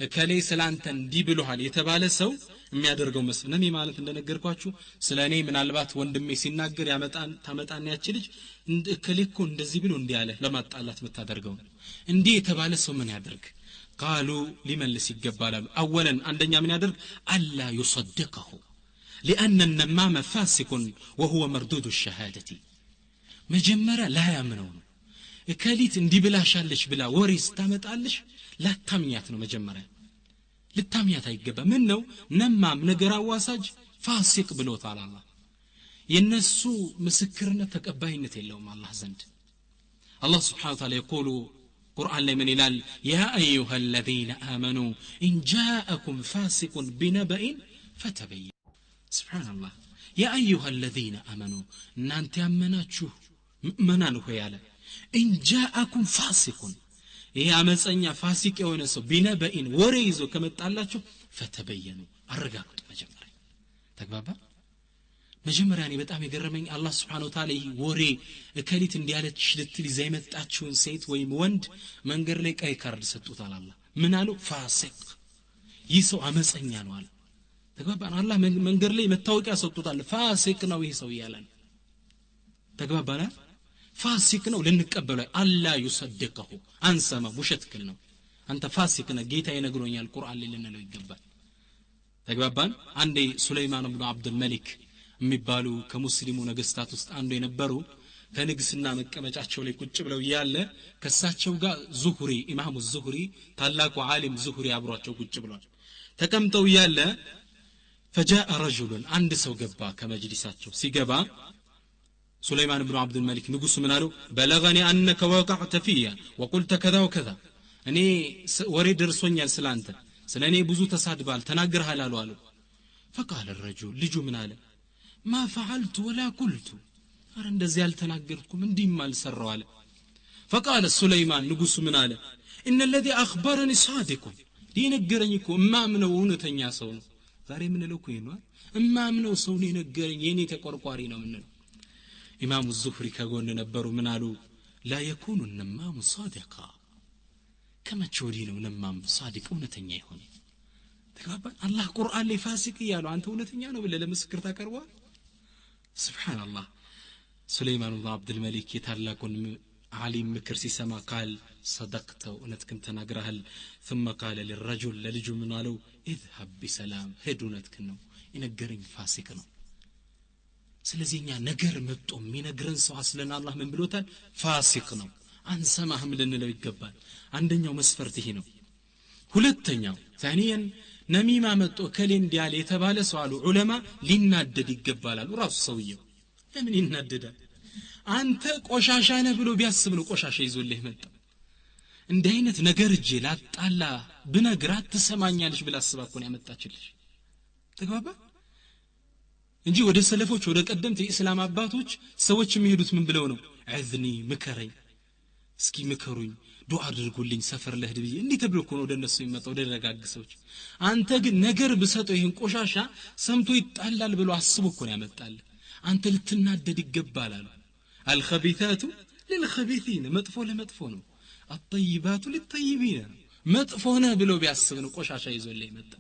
እከሌ ስላንተ እንዲህ ብሎሃል የተባለ ሰው የሚያደርገው መስል ነሚ ማለት እንደነገርኳችሁ ስለ እኔ ምናልባት ወንድሜ ሲናገር ያመጣን ታመጣን ያቺ ልጅ እከሌ እኮ እንደዚህ ብሎ እንዲህ አለ ለማጣላት የምታደርገው እንዲህ የተባለ ሰው ምን ያደርግ? ቃሉ ሊመልስ ይገባል አሉ። አወለን አንደኛ ምን ያደርግ? አላ يصدقه لأن النمام فاسق وهو مردود الشهادة። መጀመሪያ ላያምነው ነው። እከሊት እንዲህ ብላሻለች ብላ ወሬ ስታመጣልሽ ላታምኛት ነው። መጀመሪያ ልታምኛት አይገባ። ምን ነው ነማም ነገር አዋሳጅ ፋሲቅ ብሎታል አላህ። የነሱ ምስክርነት ተቀባይነት የለውም አላህ ዘንድ። አላህ سبحانه وتعالى يقول ቁርአን ላይ ምን ይላል? يا أيها الذين آمنوا إن جاءكم فاسق بنبإ فتبينوا። سبحان الله يا أيها الذين آمنوا እናንተ ያመናችሁ ምእመናን ሆይ አለ إن جاءكم فاسق፣ ይሄ አመፀኛ ፋሲቅ የሆነ ሰው بنبإ ወሬ ይዞ ከመጣላችሁ فتبينوا አረጋግጡ መጀመሪያ። ተግባባ? መጀመሪያ እኔ በጣም የገረመኝ አላህ سبحانه وتعالى ይሄ ወሬ እከሊት እንዲያለች ልትል ይዛ የመጣችውን ሴት ወይም ወንድ መንገድ ላይ ቀይ ካርድ ሰጡታል። አላህ ምን አለው? ፋሲቅ፣ ይህ ሰው አመፀኛ ነው አለ። ተግባባን? አላህ መንገድ ላይ መታወቂያ ሰጡታል። ፋሲቅ ነው ይህ ሰው እያለ ነው። ተግባባና? ፋሲቅ ነው ልንቀበለው ألا يصدقه አንሰማ፣ ውሸትክን ነው አንተ ፋሲቅ ነህ ጌታ ይነግሮኛል ቁርአን ላይ ልንለው ይገባል። ተግባባን? አንዴ ሱለይማን ብኑ አብዱል መሊክ የሚባሉ ከሙስሊሙ ነገስታት ውስጥ አንዱ የነበሩ ከንግስና መቀመጫቸው ላይ ቁጭ ብለው እያለ ከሳቸው ጋር ዙሁሪ ኢማሙ ዙሁሪ ታላቁ ዓሊም ዙሁሪ አብሯቸው ቁጭ ብሏል። ተቀምጠው እያለ فجاء رجل አንድ ሰው ገባ ከመጅሊሳቸው። ሲገባ ሱለይማን ብኑ አብዱል መሊክ ንጉሱ ምን አለው? بلغني أنك وقعت في وقلت كذا وكذا፣ እኔ ወሬ ደርሶኛል ስላንተ፣ ስለኔ ብዙ ተሳድባል ተናግረሃል አሉ አሉ። فقال الرجل ልጁ ምን አለ? ما فعلت ولا قلت፣ አረ እንደዚህ አልተናገርኩም እንዲህም አልሰራው አለ። فقال ሱለይማን ንጉሱ ምን አለ? إن الذي أخبرني صادق፣ የነገረኝ እኮ እማምነው እውነተኛ ሰው ነው። ዛሬ የምንለው እኮ ይሄ ነው። እማምነው ሰው ነው የነገረኝ የኔ ተቆርቋሪ ነው የምንለው። ኢማሙ ዙፍሪ ከጎን ነበሩ። ምን አሉ? لا يكون النمام صادقا፣ ከመቼ ወዲህ ነው ነማም ሳዲቅ እውነተኛ የሆነ? ተግባባን? አላህ ቁርአን ላይ ፋሲቅ እያለው አንተ እውነተኛ ነው ብለህ ለምስክር ታቀርበዋል? سبحان الله። ሱለይማን ብኑ አብዱል መሊክ የታላቁን ዓሊም ምክር ሲሰማ قال صدقت እውነትህን ተናግረሃል። ثم قال للرجل ለልጁ ምን አለው? اذهب بسلام ሂድ፣ እውነትህን ነው የነገረኝ ፋሲቅ ነው። ስለዚህ እኛ ነገር መጥቶ የሚነግረን ሰው አስለን አላህ ምን ብሎታል? ፋሲቅ ነው አንሰማህም ልንለው ይገባል። አንደኛው መስፈርት ይሄ ነው። ሁለተኛው ثانيا ነሚማ መጥቶ እከሌ እንዲህ አለ የተባለ ሰው አሉ ዑለማ ሊናደድ ይገባል አሉ። ራሱ ሰውየው ለምን ይናደዳል? አንተ ቆሻሻ ነህ ብሎ ቢያስብ ነው ቆሻሻ ይዞልህ መጣ። እንዲህ አይነት ነገር እጄ ላጣላ ብነግራት ትሰማኛለሽ ብላ አስባ እኮ ነው ያመጣችልሽ። ተግባባ? እንጂ ወደ ሰለፎች ወደ ቀደምት የእስላም አባቶች ሰዎች የሚሄዱት ምን ብለው ነው? عذني ምከረኝ፣ እስኪ ምከሩኝ፣ ዱዓ አድርጉልኝ ሰፈር ለህድ ብዬ እንዲህ ተብሎ እኮ ነው ወደ እነሱ የሚመጣው ወደ ደጋግ ሰዎች። አንተ ግን ነገር ብሰጠው ይሄን ቆሻሻ ሰምቶ ይጣላል ብሎ አስቦ እኮ ነው ያመጣልህ። አንተ ልትናደድ ይገባል አሉ። አልኸቢታቱ للخبيثين መጥፎ ለመጥፎ ነው፣ الطيبات للطيبين መጥፎ ነህ ብሎ ቢያስብ ነው ቆሻሻ ይዞልህ የመጣ።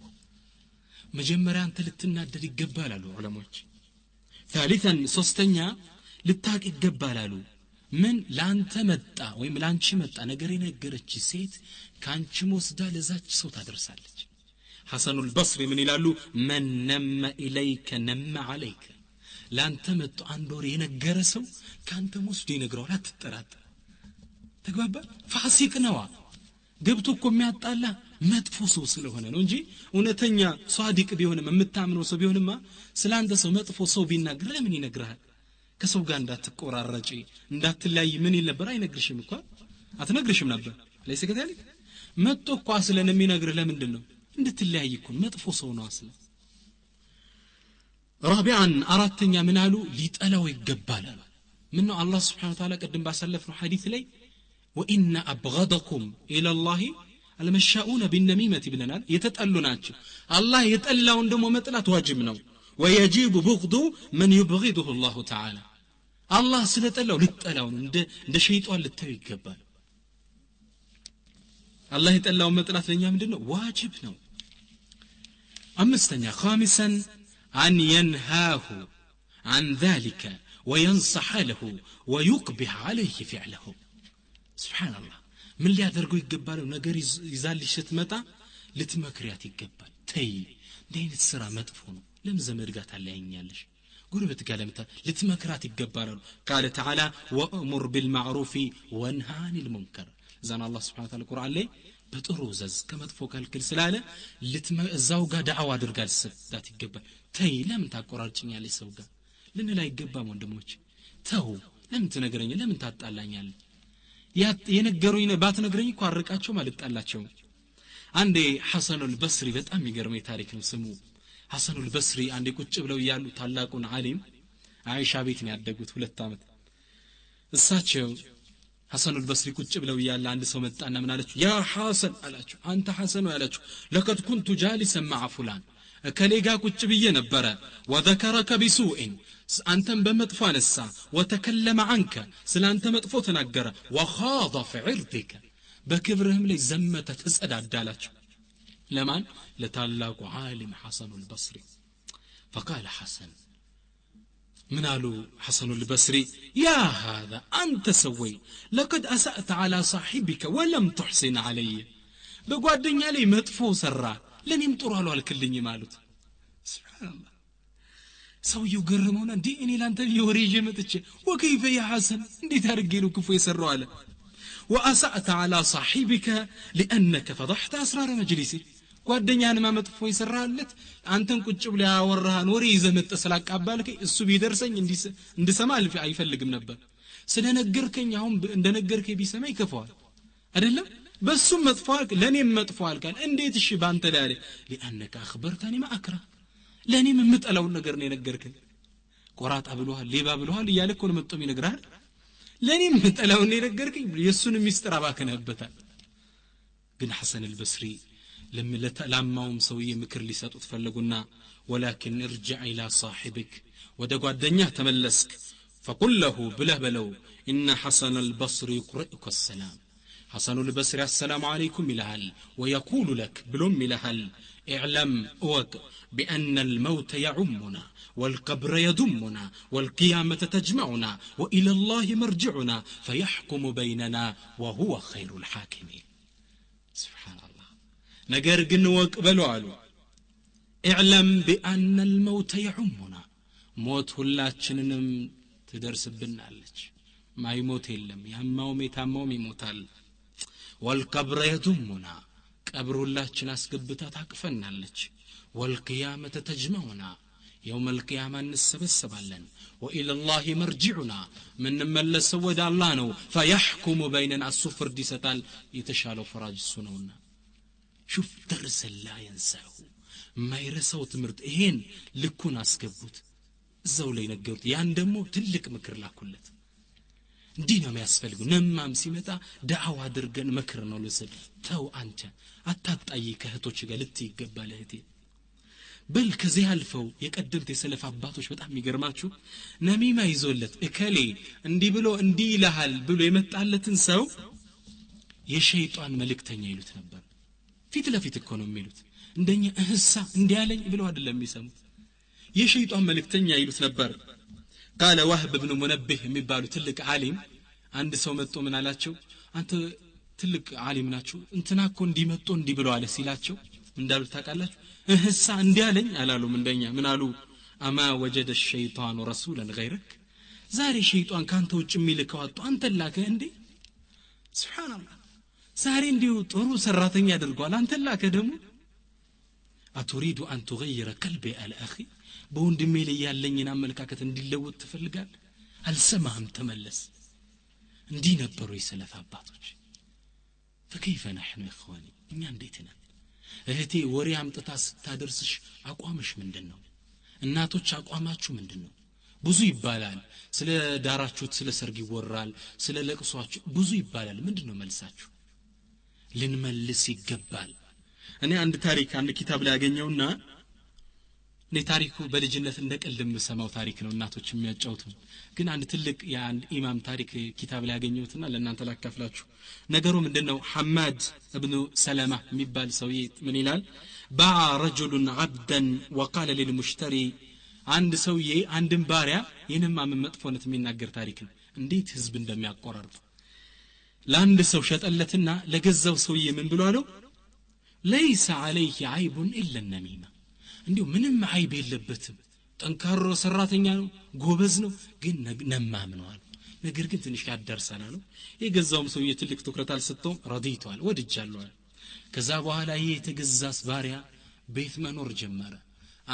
መጀመሪያ አንተ ልትናደድ ይገባል አሉ ዑለሞች። ثالثا ሶስተኛ ልታቅ ይገባል አሉ። ምን ላንተ መጣ ወይም ላንቺ መጣ ነገር የነገረች ሴት ካንቺም ወስዳ ለዛች ሰው ታደርሳለች። ሐሰኑል በስሪ ምን ይላሉ? መን ነመ ኢለይከ ነመ ዐለይከ፣ ላንተ መጥቶ አንድ ወር የነገረ ሰው ካንተም ወስዶ ይነግረዋል፣ አትጠራጠር። ተግባባ? ፋሲቅ ነዋ፣ ገብቶ እኮ የሚያጣላ መጥፎ ሰው ስለሆነ ነው እንጂ እውነተኛ ሷዲቅ ቢሆንም የምታምነው ሰው ቢሆንማ ስላንተ ሰው መጥፎ ሰው ቢናገር ለምን ይነግርሃል? ከሰው ጋር እንዳትቆራረጪ እንዳትለያይ ምን ይል ነበር? አይነግርሽም እኮ፣ አትነግርሽም ነበር። ለይሰ ከዛሊክ መጥቶ እኮ አስለን የሚነግርህ ለምንድን ነው? እንድትለያይ እኮ መጥፎ ሰው ነው አስለን። رابعا አራተኛ ምን አሉ? ሊጠላው ይገባል አሉ። ምን ነው አላህ Subhanahu Wa Ta'ala ቅድም ባሳለፍነው ሐዲስ ላይ وإن أبغضكم إلى الله المشاؤون بالنميمة ብለናል። የተጠሉ ናቸው። አላህ የጠላውን ደግሞ መጥላት ዋጅብ ነው። ويجب بغض من يبغضه الله تعالى አላህ ስለጠላው ልጠላው ነው፣ እንደ ሸይጣን ልታዩ ይገባል። አላህ የጠላውን መጥላት ለኛ ምንድነው? ዋጅብ ነው። አምስተኛ خامسا أن ينهاه عن ذلك وينصح له ويقبح عليه فعله سبحان الله ምን ሊያደርገው ይገባል? ነገር ይዛልሽ ስትመጣ ልትመክሪያት ይገባል። ተይ እንዲህ አይነት ስራ መጥፎ ነው፣ ለምን ዘመድ ጋር ታለያኛለሽ? ጎረቤት ጋር ለምን ልትመክራት ይገባል አሉ። قال تعالى وأمر بالمعروف وانهى عن المنكر እዛን አላህ Subhanahu Wa Ta'ala ቁርአን ላይ በጥሩ ዘዝ ከመጥፎ ከልክል ስላለ እዛው ጋር ዳዕዋ አድርጋ ልትሰጣት ይገባል። ተይ ለምን ታቆራርጭኛለሽ ሰው ጋር ልንል አይገባም። ወንድሞች ተው፣ ለምን ትነግረኛለህ? ለምን ታጣላኛለህ? የነገሩኝ ባትነግረኝ እኮ አርቃቸውም አልጣላቸውም። አንዴ ሐሰኑል በስሪ በጣም የሚገርመኝ ታሪክ ነው ስሙ። ሐሰኑል በስሪ አንዴ ቁጭ ብለው እያሉ ታላቁን ዓሊም አይሻ ቤት ነው ያደጉት 2 ዓመት። እሳቸው ሐሰኑል በስሪ ቁጭ ብለው እያለ አንድ ሰው መጣና ምን አላቸው? ያ ሐሰን አላቸው፣ አንተ ሐሰን ነው ያላቸው። ለቀድ ኩንቱ ጃሊሰን መዓ ፉላን እከሌ ጋር ቁጭ ብዬ ነበረ። ወዘከረከ ቢሱኢን አንተን በመጥፎ አነሳ። ወተከለመ ዐንከ ስላንተ መጥፎ ተናገረ። ወኻደ ፊ ዒርዲከ በክብርህም ላይ ዘመተ ተጸዳዳላቸው። ለማን? ለታላቁ ዓሊም ሐሰኑል በስሪ። ፈቃለ ሐሰን ምን አሉ ሐሰኑል በስሪ? ያ ሃዛ አንተ ሰወይ ለቀድ አሳእተ ዐላ ሳሒቢከ ወለም ትሕሲን ዐለየ፣ በጓደኛ ላይ መጥፎ ሰራ ለኔም ጥሩ አልዋልክልኝም አሉት። ሱብሃንአላህ ሰውየው ገረመውና እንዴ እኔ ላንተ ብዬ ወሬ ይዤ መጥቼ ወከይፈ ያ ሐሰን እንዴት አድርጌ ነው ክፉ የሰራው አለ። ወአሳእተ ዐላ ሳሒቢከ ሊአነከ ፈضሕተ አስራረ መጅሊሲ፣ ጓደኛህንማ መጥፎ የሰራለት አንተን ቁጭ ብሎ ያወራህን ወሬ ይዘህ መጥተህ ስላቃባልከኝ እሱ ቢደርሰኝ እንድሰማ አይፈልግም ነበር። ስለነገርከኝ አሁን እንደነገርከኝ ቢሰማ ይከፋዋል አይደለም? በሱም መጥፎ አልክ ለኔም መጥፎ አልካል። እንዴት እሺ ባንተ ላይ አለ? ሊአነከ አኽበርተኒ ማ አክረህ፣ ለኔም የምጠላውን ነገር ነው የነገርከኝ። ቆራጣ ብሎሃል፣ ሌባ ብሎሃል እያለ እኮ ነው መጥቶ የሚነግርህ። ለኔም የምጠላውን ነው የነገርከኝ፣ የእሱን ሚስጥር አባክነህበታል። ግን ሐሰን አልበስሪ ላማውም ሰውዬ ምክር ሊሰጡት ፈለጉና ወላኪን እርጅዕ ኢላ ሳሒብክ ወደ ጓደኛህ ተመለስክ፣ ፈቁል ለሁ ብለህ በለው ኢነ ሐሰን አልበስሪ ዩቅሪኡከ ሰላም፣ ሐሰኑል በስሪ አሰላሙ አለይኩም ይልሃል። ወየቁሉ ለክ ብሎም ይልሃል اعلم እወቅ بأن الموت يعمنا والقبر يدمنا والقيامة تجمعنا وإلى الله مرجعنا فيحكم بيننا وهو خير الحاكمين سبحان الله ነገር ግን እወቅ በሉ አሉ اعلم بأن الموت يعمنا ሞት ሁላችንንም ትደርስብናለች፣ ማይሞት የለም፣ ያማውም የታማውም ይሞታል። والقبر يدمنا ቀብር ሁላችን አስገብታ ታቅፈናለች። والقيامة تجمعنا يوم القيامة እንሰበሰባለን። وإلى الله مرجعنا ምንመለሰው ወደ አላህ ነው። فيحكم بيننا እሱ ፍርድ ይሰጣል፣ የተሻለው ፈራጅ እሱ ነውና። ሹፍ ደርስ ላ የንሳሁ የማይረሳው ትምህርት ይሄን ልኩን አስገቡት፣ እዛው ላይ ነገሩት። ያን ደግሞ ትልቅ ምክር ላኩለት። እንዲህ ነው የሚያስፈልገው። ነማም ሲመጣ ዳዕዋ አድርገን ምክር ነው ልስል። ተው አንተ አታጣይ ከእህቶች ጋር ልትይ ይገባል እህቴ። በል ከዚህ አልፈው የቀደምት የሰለፍ አባቶች በጣም የሚገርማችሁ ነሚማ ይዞለት እከሌ እንዲህ ብሎ እንዲህ ይልሃል ብሎ የመጣለትን ሰው የሸይጣን መልእክተኛ ይሉት ነበር። ፊት ለፊት እኮ ነው የሚሉት። እንደኛ እህሳ እንዲህ አለኝ ብለው አይደለም የሚሰሙት። የሸይጣን መልእክተኛ ይሉት ነበር። قال وهب بن منبه የሚባሉ ትልቅ ዓሊም አንድ ሰው መጥቶ ምን አላቸው? አንተ ትልቅ ዓሊም ናችሁ እንትና እኮ እንዲህ መጥቶ እንዲህ ብሎ አለ ሲላቸው እንዳሉት ታውቃላችሁ? እህሳ እንዲህ አለኝ አላሉም። እንደኛ ምን አሉ? አማ ወጀደ الشيطان رسولا غيرك ዛሬ ሸይጣን ካንተ ውጭ የሚልከው አጥቶ አንተ ላከ እንዴ? ሱብሃንአላህ ዛሬ እንዲሁ ጥሩ ሰራተኛ አድርጓል አንተ ላከ ደግሞ። አትሪዱ አን تغير قلبي على اخي በወንድሜ ላይ ያለኝን አመለካከት እንዲለወጥ ትፈልጋለህ? አልሰማህም፣ ተመለስ። እንዲህ ነበሩ የሰለፍ አባቶች። فكيف نحن يا اخواني እኛ እንዴት ነን? እህቴ ወሬ አምጥታ ስታደርስሽ አቋምሽ ምንድነው? እናቶች አቋማችሁ ምንድነው? ብዙ ይባላል፣ ስለ ዳራችሁት ስለ ሰርግ ይወራል፣ ስለ ለቅሷችሁ ብዙ ይባላል። ምንድነው መልሳችሁ? ልንመልስ ይገባል። እኔ አንድ ታሪክ አንድ ኪታብ ላይ ያገኘውና እኔ ታሪኩ በልጅነት እንደ ቀልድ የምሰማው ታሪክ ነው፣ እናቶች የሚያጫውቱን። ግን አንድ ትልቅ የአንድ ኢማም ታሪክ ኪታብ ላይ ያገኘሁትና ለእናንተ ላካፍላችሁ። ነገሩ ምንድነው? ሐማድ ኢብኑ ሰለማ የሚባል ሰውዬ ምን ይላል? باع رجل عبدا وقال للمشتري አንድ ሰውዬ አንድን ባሪያ ይህንማ ምን መጥፎነት የሚናገር ታሪክ ነው፣ እንዴት ህዝብ እንደሚያቆራርጥ። ለአንድ ሰው ሸጠለትና ለገዛው ሰውዬ ምን ብሎ አለው? ليس عليه عيب الا النميمه እንዲሁ ምንም አይብ የለበትም፣ ጠንካራ ሰራተኛ ነው፣ ጎበዝ ነው፣ ግን ነማም ነው አለ። ነገር ግን ትንሽ ያዳርሳል አለው። የገዛውም ሰውዬ ትልቅ ትኩረት አልሰጠውም። ረዲቷል፣ ወድጃለሁ አለ። ከዛ በኋላ ይሄ የተገዛስ ባሪያ ቤት መኖር ጀመረ።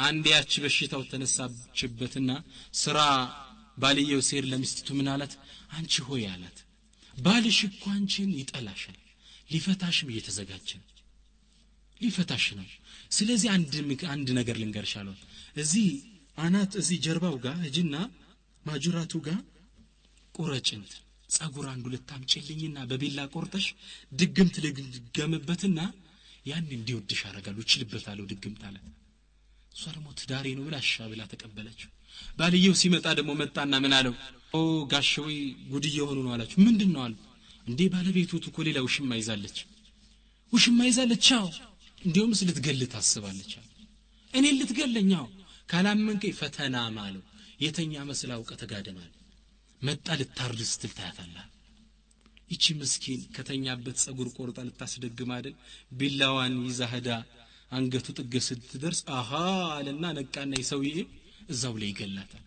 አንድ ያቺ በሽታው ተነሳችበትና ስራ ባልየው ሲሄድ ለሚስቲቱ ምን አላት? አንቺ ሆይ አላት፣ ባልሽ እኮ አንቺን ይጠላሻል፣ ሊፈታሽም እየተዘጋጀ ነው፣ ሊፈታሽ ነው። ስለዚህ አንድ ነገር ልንገርሽ አለው። እዚህ አናት እዚህ ጀርባው ጋር እጅና ማጁራቱ ጋር ቁረጭንት ጸጉር አንዱ ልታምጪልኝና በቢላ ቆርጠሽ ድግምት ልገምበትና ያን እንዲወድሽ አደርጋለሁ፣ እችልበታለሁ ድግምት አላት። እሷ ደግሞ ትዳሬ ነው ብላ እሺ ብላ ተቀበለችው። ባልየው ሲመጣ ደግሞ መጣና ምን አለው? ኦ ጋሽዌ ጉድ እየሆኑ ነው አላችሁ። ምንድነው አሉ። እንዴ ባለቤቱ እኮ ሌላ ውሽማ ይዛለች፣ ውሽማ ይዛለች። አዎ እንዲያውም ልትገል ታስባለች አለ። እኔ ልትገለኛው ካላመንከኝ ፈተና ማለው የተኛ መስላ አውቀ ተጋደማል። መጣ ልታርድ ስትል ታያታለህ። ይቺ ምስኪን ከተኛበት ጸጉር ቆርጣ ልታስደግም አይደል? ቢላዋን ይዛ ሄዳ አንገቱ ጥግ ስትደርስ አሃ አለና ነቃና የሰውዬ እዛው ላይ ይገላታል።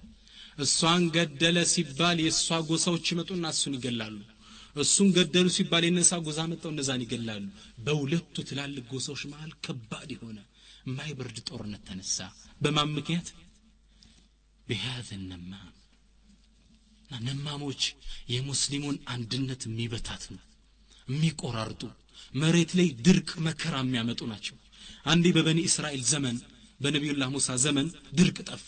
እሷን ገደለ ሲባል የሷ ጎሳዎች ይመጡና እሱን ይገላሉ። እሱን ገደሉ ሲባል የነሳ ጎሳ መጣው እነዛን ይገላሉ። በሁለቱ ትላልቅ ጎሳዎች መሃል ከባድ የሆነ የማይበርድ ጦርነት ተነሳ። በማን ምክንያት? بهذا النمام። ነማሞች የሙስሊሙን አንድነት የሚበታትኑ የሚቆራርጡ መሬት ላይ ድርቅ መከራ የሚያመጡ ናቸው። አንዴ በበኒ እስራኤል ዘመን በነቢዩላህ ሙሳ ዘመን ድርቅ ጠፋ።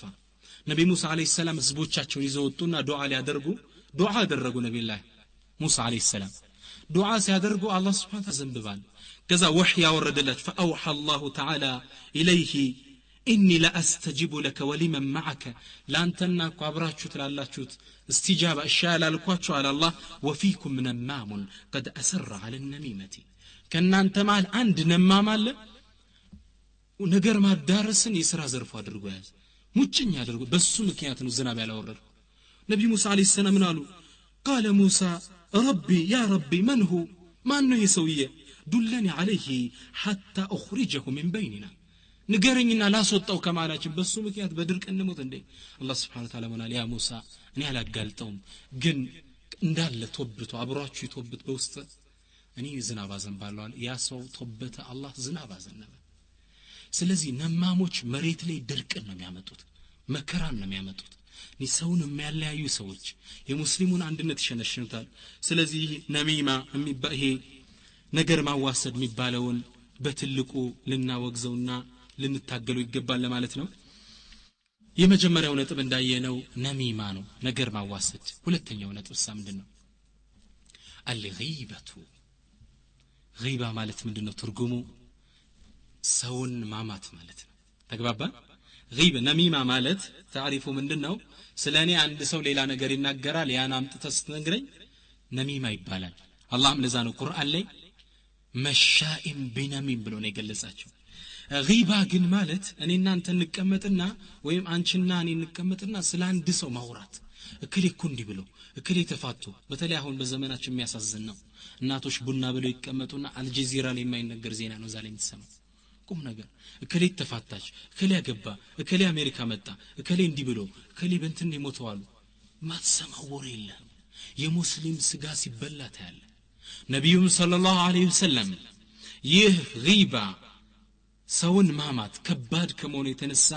ነቢ ሙሳ አለይሂ ሰላም ህዝቦቻቸውን ይዘው ወጡና ዱዓ ሊያደርጉ ዱዓ አደረጉ። ነቢዩላህ ሙሳ አለይሂ ሰላም ዱዓ ሲያደርጉ አላህ Subhanahu Wa Ta'ala ዘንብባል። ከዛ ወህይ ያወረደላቸው فأوحى الله تعالى إليه إني لأستجيب لك ولمن معك ላንተና እኮ አብራችሁ ትላላችሁት استجابة እሺ ያላልኳችሁ አለ አላህ። وفيكم نمام قد أسر على النميمة ከእናንተ መሃል አንድ ነማም አለ ነገር ማዳረስን የሥራ ዘርፎ አድርጎ ያዘ፣ ሙጭኝ አድርጎ በሱ ምክንያት ነው ዝናብ ያላወረደው። ነብዩ ሙሳ አለይሂ ሰላም ምን አሉ? قال موسى ربي يا ربي من هو ማን ነው የሰውዬ? دلني عليه حتى أخرجه من بيننا ንገረኝና ላስወጣው ከማላችን በሱ ምክንያት በድርቅ እንሞት እንዴ? አላህ Subhanahu Wa Ta'ala ምን አለ? ያ ሙሳ እኔ አላጋልጠውም፣ ግን እንዳለ ቶብቶ አብሯችሁ ይቶብት በውስጥ እኔ ዝናብ አዘንባለሁ አለ። ያ ሰው ቶበተ፣ አላህ ዝናብ አዘነበ። ስለዚህ ነማሞች መሬት ላይ ድርቅን ነው የሚያመጡት፣ መከራን ነው የሚያመጡት። ሰውን የሚያለያዩ ሰዎች የሙስሊሙን አንድነት ይሸነሽኑታል። ስለዚህ ነሚማ ይሄ ነገር ማዋሰድ የሚባለውን በትልቁ ልናወግዘውና ልንታገለው ይገባል ለማለት ነው። የመጀመሪያው ነጥብ እንዳየነው ነሚማ ነው፣ ነገር ማዋሰድ። ሁለተኛው ነጥብ ምንድነው? አልጊበቱ። ጊባ ማለት ምንድነው ትርጉሙ? ሰውን ማማት ማለት ነው። ተግባባ? ጊባ ነሚማ ማለት ታሪፉ ምንድነው? ስለኔ አንድ ሰው ሌላ ነገር ይናገራል፣ ያን አምጥተህ ስትነግረኝ ነሚማ ይባላል። አላህም ለዛ ነው ቁርአን ላይ መሻኢም ቢነሚም ብሎ ነው የገለጻቸው። ጊባ ግን ማለት እኔና አንተ እንቀመጥና ወይም አንቺና እኔ እንቀመጥና ስለ አንድ ሰው ማውራት፣ እከሌ እኮ እንዲህ ብሎ እከሌ ተፋቶ። በተለይ አሁን በዘመናችን የሚያሳዝን ነው። እናቶች ቡና ብለው ይቀመጡና አልጀዚራ ላይ የማይነገር ዜና ነው እዛ ላይ የምትሰማው። ቁም ነገር እከሌ ተፋታች፣ እከሌ አገባ፣ እከሌ አሜሪካ መጣ፣ እከሌ እንዲህ ብሎ እከሌ በእንትን የሞተው አሉ። ማትሰማው ወሬ የለም። የሙስሊም ስጋ ሲበላ ታያለህ። ነቢዩም ሰለላሁ ዐለይሂ ወሰለም ይህ ጊባ ሰውን ማማት ከባድ ከመሆኑ የተነሳ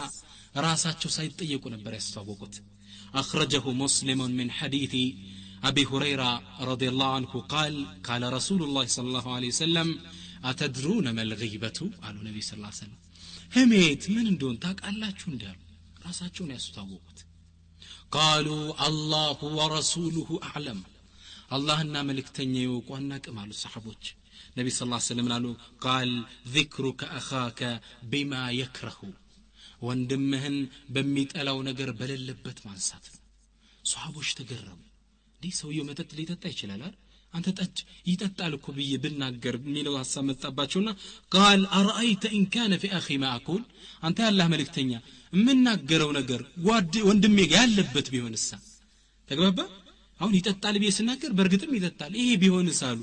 ራሳቸው ሳይጠየቁ ነበር ያስተዋወቁት። أخرجه مسلم من حديث أبي هريرة رضي الله عنه قال قال رسول الله صلى الله عليه وسلم أتدرون ما الغيبة؟ قالوا النبي صلى الله عليه وسلم هميت من دون تاك الله شندر راساتشون يستوقت. قالوا الله ورسوله أعلم. الله إن ملك تنيوك وأنك مالو الصحابوች النبي صلى الله عليه وسلم قالوا قال ذكرك أخاك بما يكره ወንድምህን በሚጠላው ነገር በሌለበት ማንሳት ነው። ሷሃቦች ተገረሙ። እንዴ ሰውየው መጠጥ ሊጠጣ ይችላል አይደል? አንተ ጠጭ ይጠጣል እኮ ብዬ ብናገር የሚለው ሐሳብ መጣባቸውና قال ارايت ان كان في اخي ما اقول አንተ ያላህ መልእክተኛ የምናገረው ነገር ወንድሜ ያለበት ቢሆንስ? ተግባባ? አሁን ይጠጣል ብዬ ስናገር በእርግጥም ይጠጣል፣ ይሄ ቢሆንስ አሉ።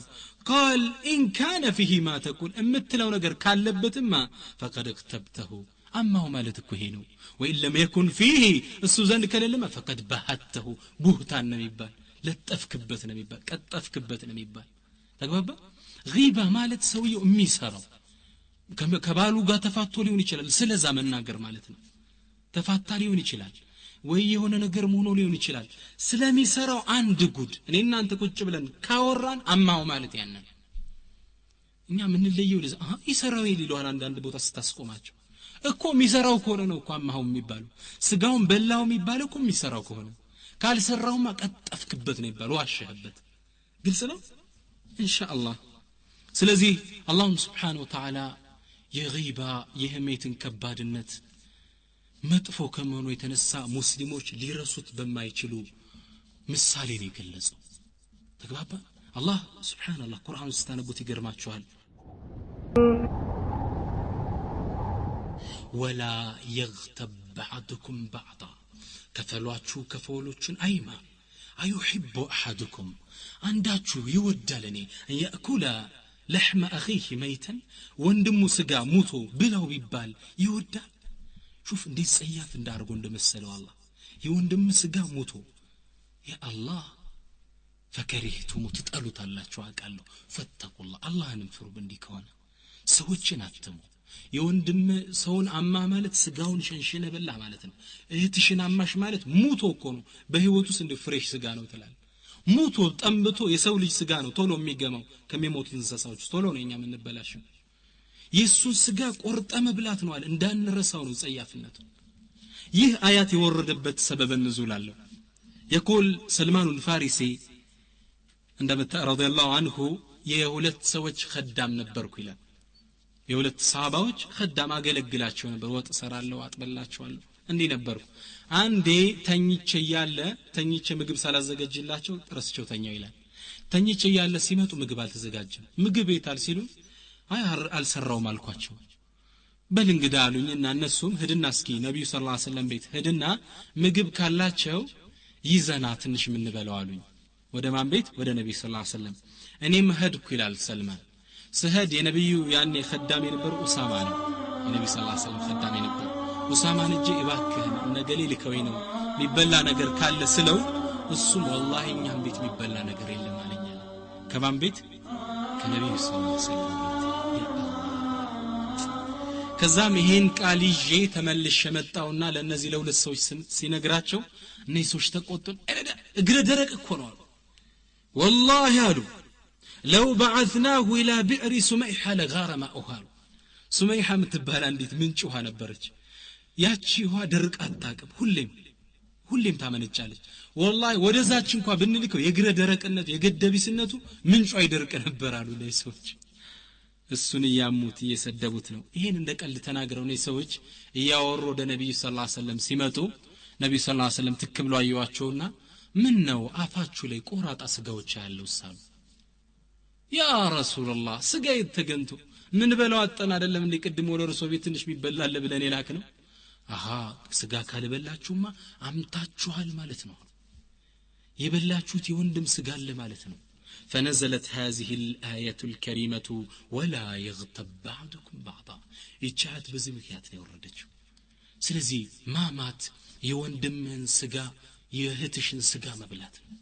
قال ان كان فيه ما تقول የምትለው ነገር ካለበትማ فقد اكتبته አማው ማለት እኮ ይሄ ነው። ወይም لم يكن فيه እሱ ዘንድ ከሌለማ فقد بهته ቡህታን ነው የሚባል፣ ለጠፍክበት ነው የሚባል፣ ቀጠፍክበት ነው የሚባል። ተግባባ? ጊባ ማለት ሰውየው የሚሰራው ከባሉ ጋር ተፋቶ ሊሆን ይችላል፣ ስለዛ መናገር ማለት ነው። ተፋታ ሊሆን ይችላል ወይ የሆነ ነገር ሆኖ ሊሆን ይችላል። ስለሚሰራው አንድ ጉድ እኔ እናንተ ቁጭ ብለን ካወራን አማው ማለት ያንን እኛ ምን ለየው ለዛ ይሰራው ይልዋል። አንዳንድ ቦታ ስታስቆማቸው እኮ የሚሰራው ከሆነ ነው እኮ አማው የሚባለው። ስጋውን በላው የሚባለው እኮ የሚሰራው ከሆነ፣ ካልሰራውማ ቀጠፍክበት ነው የሚባለው፣ ዋሸህበት። ግልጽ ነው ኢንሻአላህ። ስለዚህ አላህ Subhanahu Wa Ta'ala የጊባ የህሜትን ከባድነት መጥፎ ከመሆኑ የተነሳ ሙስሊሞች ሊረሱት በማይችሉ ምሳሌ ነው የገለጸው። ተግባባ? አላህ Subhanallah ቁርአን ውስጥ ታነቡት ይገርማችኋል። ولا يغتب بعضكم بعضا ከፈሏችሁ ከፈሎችን አይማ ايحب احدكم አንዳችሁ ይወዳል እኔ ياكل لحم اخيه ميتا ወንድሙ ስጋ ሙቶ ብለው ቢባል ይወዳል? شوف እንዴት ጸያፍ እንዳርጎ እንደመሰለው አላህ የወንድም ስጋ ሙቶ ያ አላህ فكرهتم ትጠሉታላችሁ አውቃለሁ። ፈተቁላህ አላህንም ፍሩ። እንዲህ ከሆነ ሰዎችን አትሙ። የወንድም ሰውን አማ ማለት ስጋውን ሸንሽነ በላ ማለት ነው። እህትሽን አማሽ ማለት ሙቶ እኮ ነው። በህይወቱ ውስጥ እንደ fresh ስጋ ነው ትላል። ሙቶ ጠምቶ የሰው ልጅ ስጋ ነው ቶሎ የሚገማው ከሚሞቱት እንስሳዎች ቶሎ ነው እኛ የምንበላሽው። የሱን ስጋ ቆርጠ መብላት ነው አለ። እንዳንረሳው ነው ጸያፍነቱ። ይህ አያት የወረደበት ሰበብ ንዙል አለው። يقول سلمان الفارسي عندما رضي الله عنه የሁለት ሰዎች خدام ነበርኩ ይላል። የሁለት ሰሃባዎች خدام አገለግላቸው ነበር። ወጥ ሰራለሁ፣ አጥበላቸዋለሁ፣ እንዲህ ነበርኩ። አንዴ ተኝቼ ያለ ተኝቼ ምግብ ሳላዘጋጅላቸው ረስቸው ተኛው ይላል። ተኝቼ ያለ ሲመጡ ምግብ አልተዘጋጀም። ምግብ የታል ሲሉ አይ አልሰራውም አልኳቸው። በል እንግዳ አሉኝና እነሱም ሂድና እስኪ ነብዩ ሰለላሁ ዐለይሂ ወሰለም ቤት ሂድና ምግብ ካላቸው ይዘና ትንሽ የምንበላው አሉኝ። ወደ ማን ቤት? ወደ ነብዩ ሰለላሁ ዐለይሂ ወሰለም። እኔም ሄድኩ ይላል ሰልማን። ስሄድ የነብዩ ያኔ ኸዳም የነበረው ኡሳማ ነው። የነብዩ ሰለላሁ ዐለይሂ ወሰለም ኸዳም የነበረው ኡሳማን እጄ እባክህን ነገሌ ልከውኝ ነው የሚበላ ነገር ካለ ስለው እሱም ወላሂ እኛም ቤት የሚበላ ነገር የለም አለኝ አለ። ከማን ቤት? ከነብዩ ሰለላሁ ዐለይሂ ወሰለም ቤት። ከዛም ይሄን ቃል ይዤ ተመልሼ መጣውና ለነዚህ ለሁለት ሰዎች ሲነግራቸው እነዚህ ሰዎች ተቆጡን። እግረ ደረቅ እኮ ነው አሉ። ወላሂ አሉ لو بعثناه الى بئر سميحه لغار ماؤها። ሱመይሃ የምትባል አንዲት ምንጭ ውሃ ነበረች። ያቺ ውሃ ደርቅ አታውቅም፣ ሁሌም ታመነጫለች። ወላሂ ወደዛች እንኳን ብንልከው የግረ ደረቅነቱ የገደቢስነቱ ምንጯ ይደርቅ ነበር አሉ እነዚህ ሰዎች። እሱን እያሙት እየሰደቡት ነው። ይሄን እንደ ቀልድ ተናግረው ነው ሰዎች እያወሩ ወደ ነብዩ ሰለላሁ ዐለይሂ ወሰለም ሲመጡ ነብዩ ሰለላሁ ዐለይሂ ወሰለም ትክ ብለው አዩዋቸውና ምን ነው አፋችሁ ላይ ቆራጣ ስጋዎች ያለው ሳሉ? ያ ረሱላህ ስጋ የተገንቶ ምን በለው አጠን አይደለም እንዴ ቅድም ወደ እርሶ ቤት ትንሽ የሚበላል ብለን የላክ ነው። አሃ ስጋ ካልበላችሁማ አምታችኋል ማለት ነው። የበላችሁት የወንድም ስጋ አለ ማለት ነው። فنزلت هذه الآية الكريمة ولا يغتب بعضكم بعضا ይቻት በዚህ ምክንያት ነው የወረደችው። ስለዚህ ማማት የወንድምህን ስጋ የእህትሽን ስጋ መብላት ነው።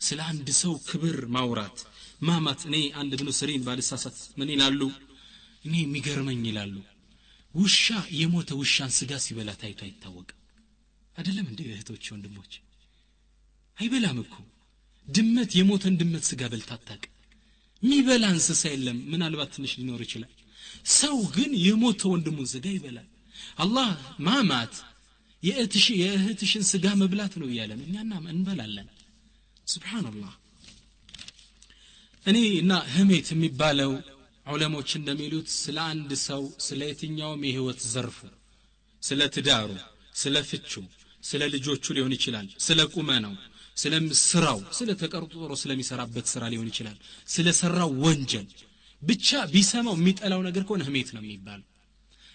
ስለ አንድ ሰው ክብር ማውራት ማማት። እኔ አንድ ብኑ ስሪን ባልሳሳት ምን ይላሉ? እኔ የሚገርመኝ ይላሉ ውሻ የሞተ ውሻን ስጋ ሲበላ ታይቶ አይታወቅም። አይደለም እንዴ እህቶች ወንድሞች? አይበላም እኮ። ድመት የሞተን ድመት ስጋ በልታ አታውቅም። የሚበላ እንስሳ የለም፣ ምናልባት ትንሽ ሊኖር ይችላል። ሰው ግን የሞተ ወንድሙን ስጋ ይበላል። አላህ ማማት የእህትሽን ስጋ መብላት ነው እያለን እኛና እንበላለን። ሱብሃንአላህ። እኔ እና ህሜት የሚባለው ዑለሞች እንደሚሉት ስለ አንድ ሰው ስለ የትኛውም የህይወት ዘርፉ ስለ ትዳሩ፣ ስለ ፍቹ፣ ስለ ልጆቹ ሊሆን ይችላል፣ ስለ ቁመናው፣ ስለ ስራው፣ ስለ ተቀርጦሮ ስለሚሰራበት ስራ ሊሆን ይችላል፣ ስለ ሰራው ወንጀል ብቻ ቢሰማው የሚጠላው ነገር ከሆነ ህሜት ነው የሚባለው።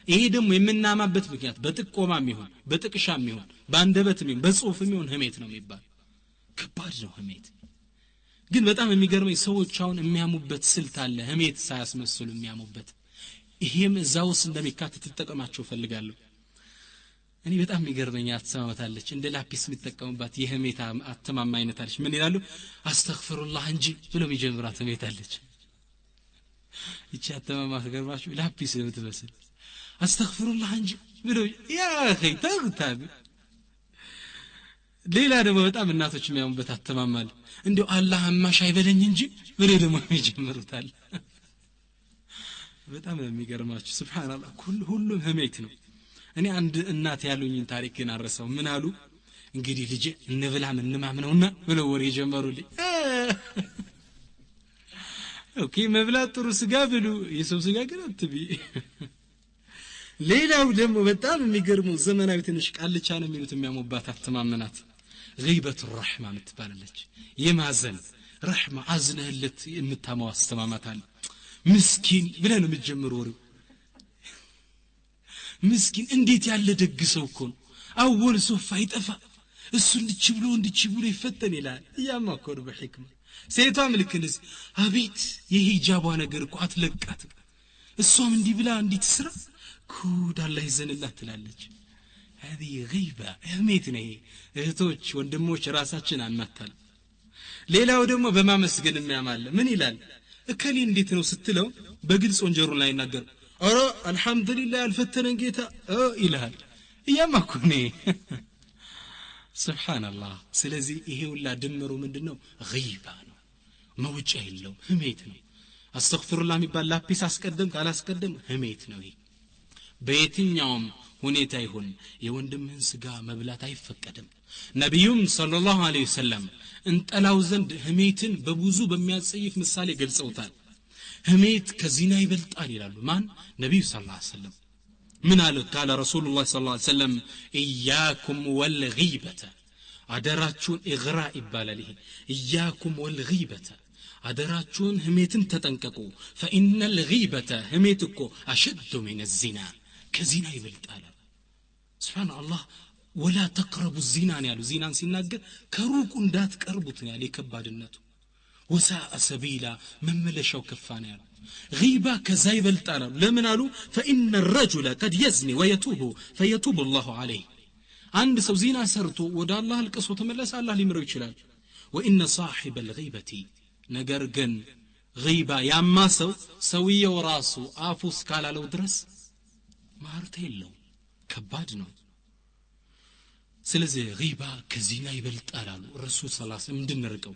ይሄ ደግሞ የምናማበት ምክንያት በጥቆማም ይሁን በጥቅሻም ይሁን በአንደበትም ይሁን በጽሁፍም ይሁን ህሜት ነው የሚባለው። ከባድ ነው ህሜት። ግን በጣም የሚገርመኝ ሰዎች አሁን የሚያሙበት ስልት አለ፣ ህሜት ሳያስመስሉ የሚያሙበት። ይሄም እዛ ውስጥ እንደሚካተት ልጠቀማቸው ፈልጋለሁ። እኔ በጣም የሚገርመኝ አትሰማማታለች እንደ ላፒስ የሚጠቀሙባት የህሜት አተማማ አይነት አለች። ምን ይላሉ? አስተግፊሩላህ እንጂ ብለው የሚጀምራት ህሜት አለች። ይቺ አተማማ ትገርማችሁ ላፒስ የምትመስል አስተግፊሩላህ እንጂ ብለው ያ አኺ ተግታብ። ሌላ ደግሞ በጣም እናቶች የሚያሙበት አተማማል እንደው አላህ አማሽ አይበለኝ እንጂ ብለው ደግሞ ይጀምሩታል። በጣም የሚገርማችሁ ሱብሃንአላህ ሁሉም ህሜት ነው። እኔ አንድ እናት ያሉኝን ታሪክ ግን አረሳው። ምን አሉ? እንግዲህ ልጄ እንብላም እንማምነውና ብለው ወሬ ጀመሩልኝ። okay መብላት ጥሩ ስጋ ብሉ፣ የሰው ስጋ ግን አትቢ። ሌላው ደግሞ በጣም የሚገርመው ዘመናዊ ትንሽ ቃልቻ ነው የሚሉት የሚያሙባት አተማመናት غيبة الرحمة ምትባላለች። የማዘን ረህማ አዝነህለት የምታማው አስተማማት አለ። ምስኪን ብለህ ነው የምትጀምረው ወሬው። ምስኪን እንዴት ያለ ደግ ሰው እኮ ነው፣ አወል ሶፋ ይጠፋ እሱ እንድች ብሎ እንድች ብሎ ይፈተን ይላል። እያማከሩ በሕክማ ሴቷም ልክ እንደዚህ አቤት የሂጃቧ ነገር እኮ አትለቃትም፣ እሷም እንዲህ ብላ እንዲህ ትስራ ኩድ አላህ ይዘንላት ትላለች። هذه غيبة ህሜት ነው። እህቶች ወንድሞች ራሳችን አናታል። ሌላው ደግሞ በማመስገን የሚያማለ ምን ይላል? እከሌ እንዴት ነው ስትለው በግልጽ ወንጀሩን ላይ ይናገር። ኧረ አልহামዱሊላህ ያልፈተነን ጌታ ይልሃል። እያማኩ ነው ሱብሃንአላህ። ስለዚህ ይሄ ሁላ ድምሩ ምንድነው? غيبة ነው፣ መውጫ የለውም፣ ህሜት ነው። አስተግፊሩላህ የሚባል ላፒስ አስቀደም ካላስቀደም ህሜት ነው። ይሄ በየትኛውም ሁኔታ ይሁን የወንድምህን ስጋ መብላት አይፈቀድም። ነቢዩም ሰለላሁ ዐለይሂ ወሰለም እንጠላው ዘንድ ህሜትን በብዙ በሚያጸይፍ ምሳሌ ገልጸውታል። ህሜት ከዚና ይበልጣል ይላሉ። ማን? ነቢዩ ሰለላሁ ዐለይሂ ወሰለም። ምን አለ? ካለ ረሱሉላህ ሰለላሁ ዐለይሂ ወሰለም ኢያኩም ወልጊበተ፣ አደራችሁን ኢግራ ይባላል ይሄ። ኢያኩም ወልጊበተ፣ አደራችሁን ህሜትን ተጠንቀቁ። ፈኢነል ጊበተ፣ ህሜት እኮ አሸዱ ሚነ ዚና፣ ከዚና ይበልጣል። ሱብሃንአላህ። ወላ ተቅረቡ ዚናን ያሉ ዚናን ሲናገር ከሩቁ እንዳትቀርቡት ነው ያለ የከባድነቱ። ወሳአ ሰቢላ መመለሻው ከፋ ነው ያሉ። ጊባ ከዛ ይበልጣል አሉ። ለምን አሉ? ፈኢነ الرجل قد يزني ويتوب فيتوب الله عليه። አንድ ሰው ዚና ሰርቶ ወደ አላህ አልቅሶ ተመለሰ አላህ ሊምረው ይችላል። ወኢነ صاحب الغيبة፣ ነገር ግን ጊባ ያማ ሰው ሰውየው ራሱ አፉ እስካላለው ድረስ ማርታ የለውም፣ ከባድ ነው። ስለዚህ ጊባ ከዚና ይበልጣል አሉ ረሱል ሰለላሁ ዐለይሂ ወሰለም እንድንርቀው።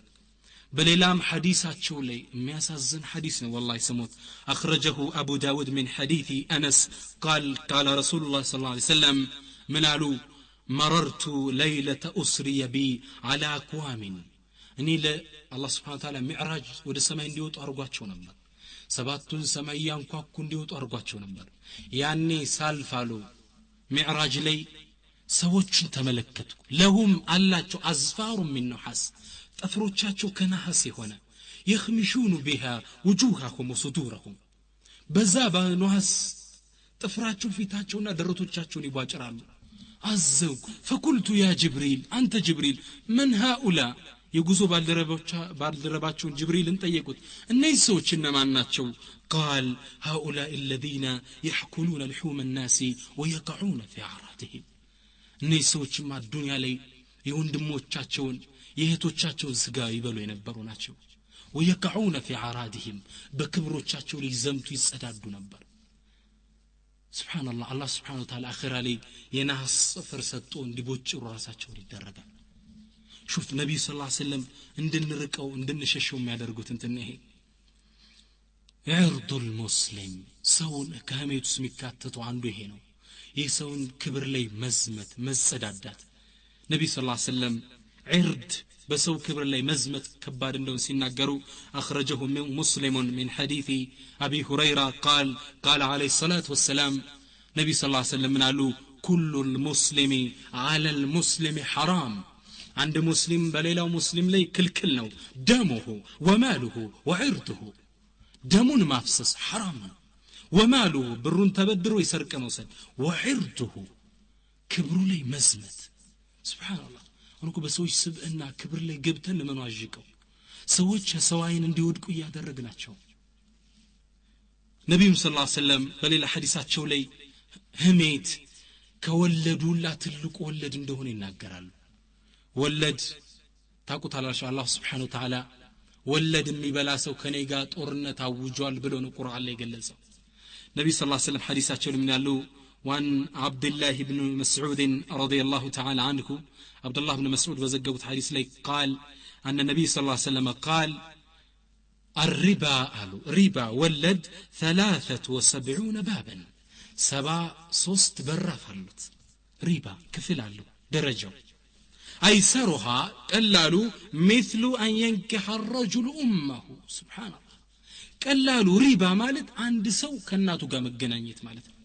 በሌላም ሐዲሳቸው ላይ የሚያሳዝን ሐዲስ ነው ወላሂ ስሙት። አኽረጀሁ አቡ ዳውድ ሚን ሐዲሲ አነስ ቃል ቃለ ረሱሉላህ ሰለላሁ ዐለይሂ ወሰለም ምን አሉ? መረርቱ ለይለተ ኡስሪየ ቢ ዐላ አቅዋሚን። እኔ ለአላህ ስብሐነ ወተዓላ ሚዕራጅ ወደ ሰማይ እንዲወጡ አድርጓቸው ነበር። ሰባቱን ሰማይ ያንኳኩ እንዲወጡ አድርጓቸው ነበር። ያኔ ሳልፋሉ ሚዕራጅ ላይ ሰዎችን ተመለከትኩ። ለሁም አላቸው አዝፋሩ ሚን ነሐስ ጥፍሮቻቸው ከነሐስ የሆነ يخمشون بها وجوههم وصدورهم በዛ በነሐስ ጥፍራቸው ፊታቸውና ደረቶቻቸውን ይቧጭራሉ። አዘንኩ። فقلت يا جبريل አንተ ጅብሪል من هؤلاء የጉዞ ባልደረባቸውን ጅብሪልን ጠየቁት እነዚህ ሰዎች እነማን ናቸው? قال هؤلاء الذين يحكلون لحوم الناس ويقعون في أعراضهم እነዚህ ሰዎችማ ዱንያ ላይ የወንድሞቻቸውን የእህቶቻቸውን ስጋ ይበሉ የነበሩ ናቸው። ويقعون في أعراضهم በክብሮቻቸው ላይ ዘምቱ ይጸዳዱ ነበር። سبحان الله አላህ سبحانه وتعالى አኺራ ላይ የነሐስ ጥፍር ሰጥቶ እንዲቦጭሩ ራሳቸውን ይደረጋል። شوف ነብዩ صلى الله عليه وسلم እንድንርቀው እንድንሸሸው የሚያደርጉት እንትን ይሄ عرض المسلم ሰውን ከህሜት ውስጥ የሚካተተው አንዱ ይሄ ነው። የሰውን ክብር ላይ መዝመት መጸዳዳት። ነብዩ صلى الله عليه وسلم عرض በሰው ክብር ላይ መዝመት ከባድ እንደሆነ ሲናገሩ أخرجه مسلم من حديث أبي هريرة قال قال عليه الصلاة والسلام ነብዩ صلى الله عليه وسلم ምን አሉ? كل المسلم على المسلم حرام አንድ ሙስሊም በሌላው ሙስሊም ላይ ክልክል ነው። ደሙሁ ወማሉሁ ወዕርዱሁ ደሙን ማፍሰስ ሐራም ነው። ወማሉሁ ብሩን ተበድሮ ይሰርቅ መውሰድ፣ ወዕርዱሁ ክብሩ ላይ መዝመት። ሱብሃንአላህ አሁን እኮ በሰዎች ስብዕና ክብር ላይ ገብተን ለመኗዥቀው ሰዎች የሰው አይን እንዲወድቁ እያደረግናቸው። ነቢዩም ሰለላሁ ዐለይሂ ወሰለም በሌላ ሐዲሳቸው ላይ ህሜት ከወለዱላ ትልቁ ወለድ እንደሆነ ይናገራሉ። ወለድ ታውቁታላችሁ። አላህ Subhanahu Wa Ta'ala ወለድ የሚበላ ሰው ከኔ ጋር ጦርነት አውጇል ብሎ ነው ቁርአን ላይ የገለጸው። ነብዩ ሰለላሁ ዐለይሂ ወሰለም ሐዲሳቸው ላይ ምን ያሉ? وعن عبد الله بن مسعود رضي الله تعالى عنه عبد الله بن مسعود بزجبت حديث لي قال أن النبي صلى الله عليه وسلم قال الربا قالوا ربا ولد 73 بابا 73 براف አሉት። ሪባ ክፍል አለው ደረጃው። أيسرها قلالو مثل أن ينكح الرجل أمه سبحان الله قلالو ربا ማለት አንድ ሰው ከእናቱ ጋር መገናኘት ማለት ነው።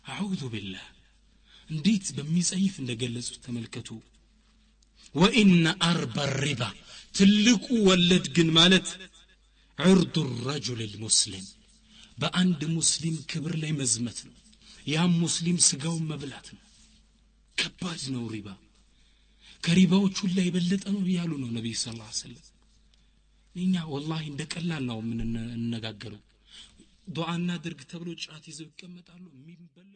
أعوذ بالله እንዴት በሚጸይፍ እንደገለጹት ተመልከቱ። وإن أربى الربا ትልቁ ወለድ ግን ማለት عرض الرجل المسلم በአንድ ሙስሊም ክብር ላይ መዝመት ነው። ያም ሙስሊም ስጋውን መብላት ነው። ከባድ ነው ሪባ። ከሪባዎቹ ላይ የበለጠ ነው ያሉ ነው ነብዩ ሰለላሁ ዐለይሂ ወሰለም። እኛ ወላሂ እንደቀላል ነው የምንነጋገረው። ዱዓ እናድርግ ተብሎ ጫት ይዘው ይቀመጣሉ። የሚበላው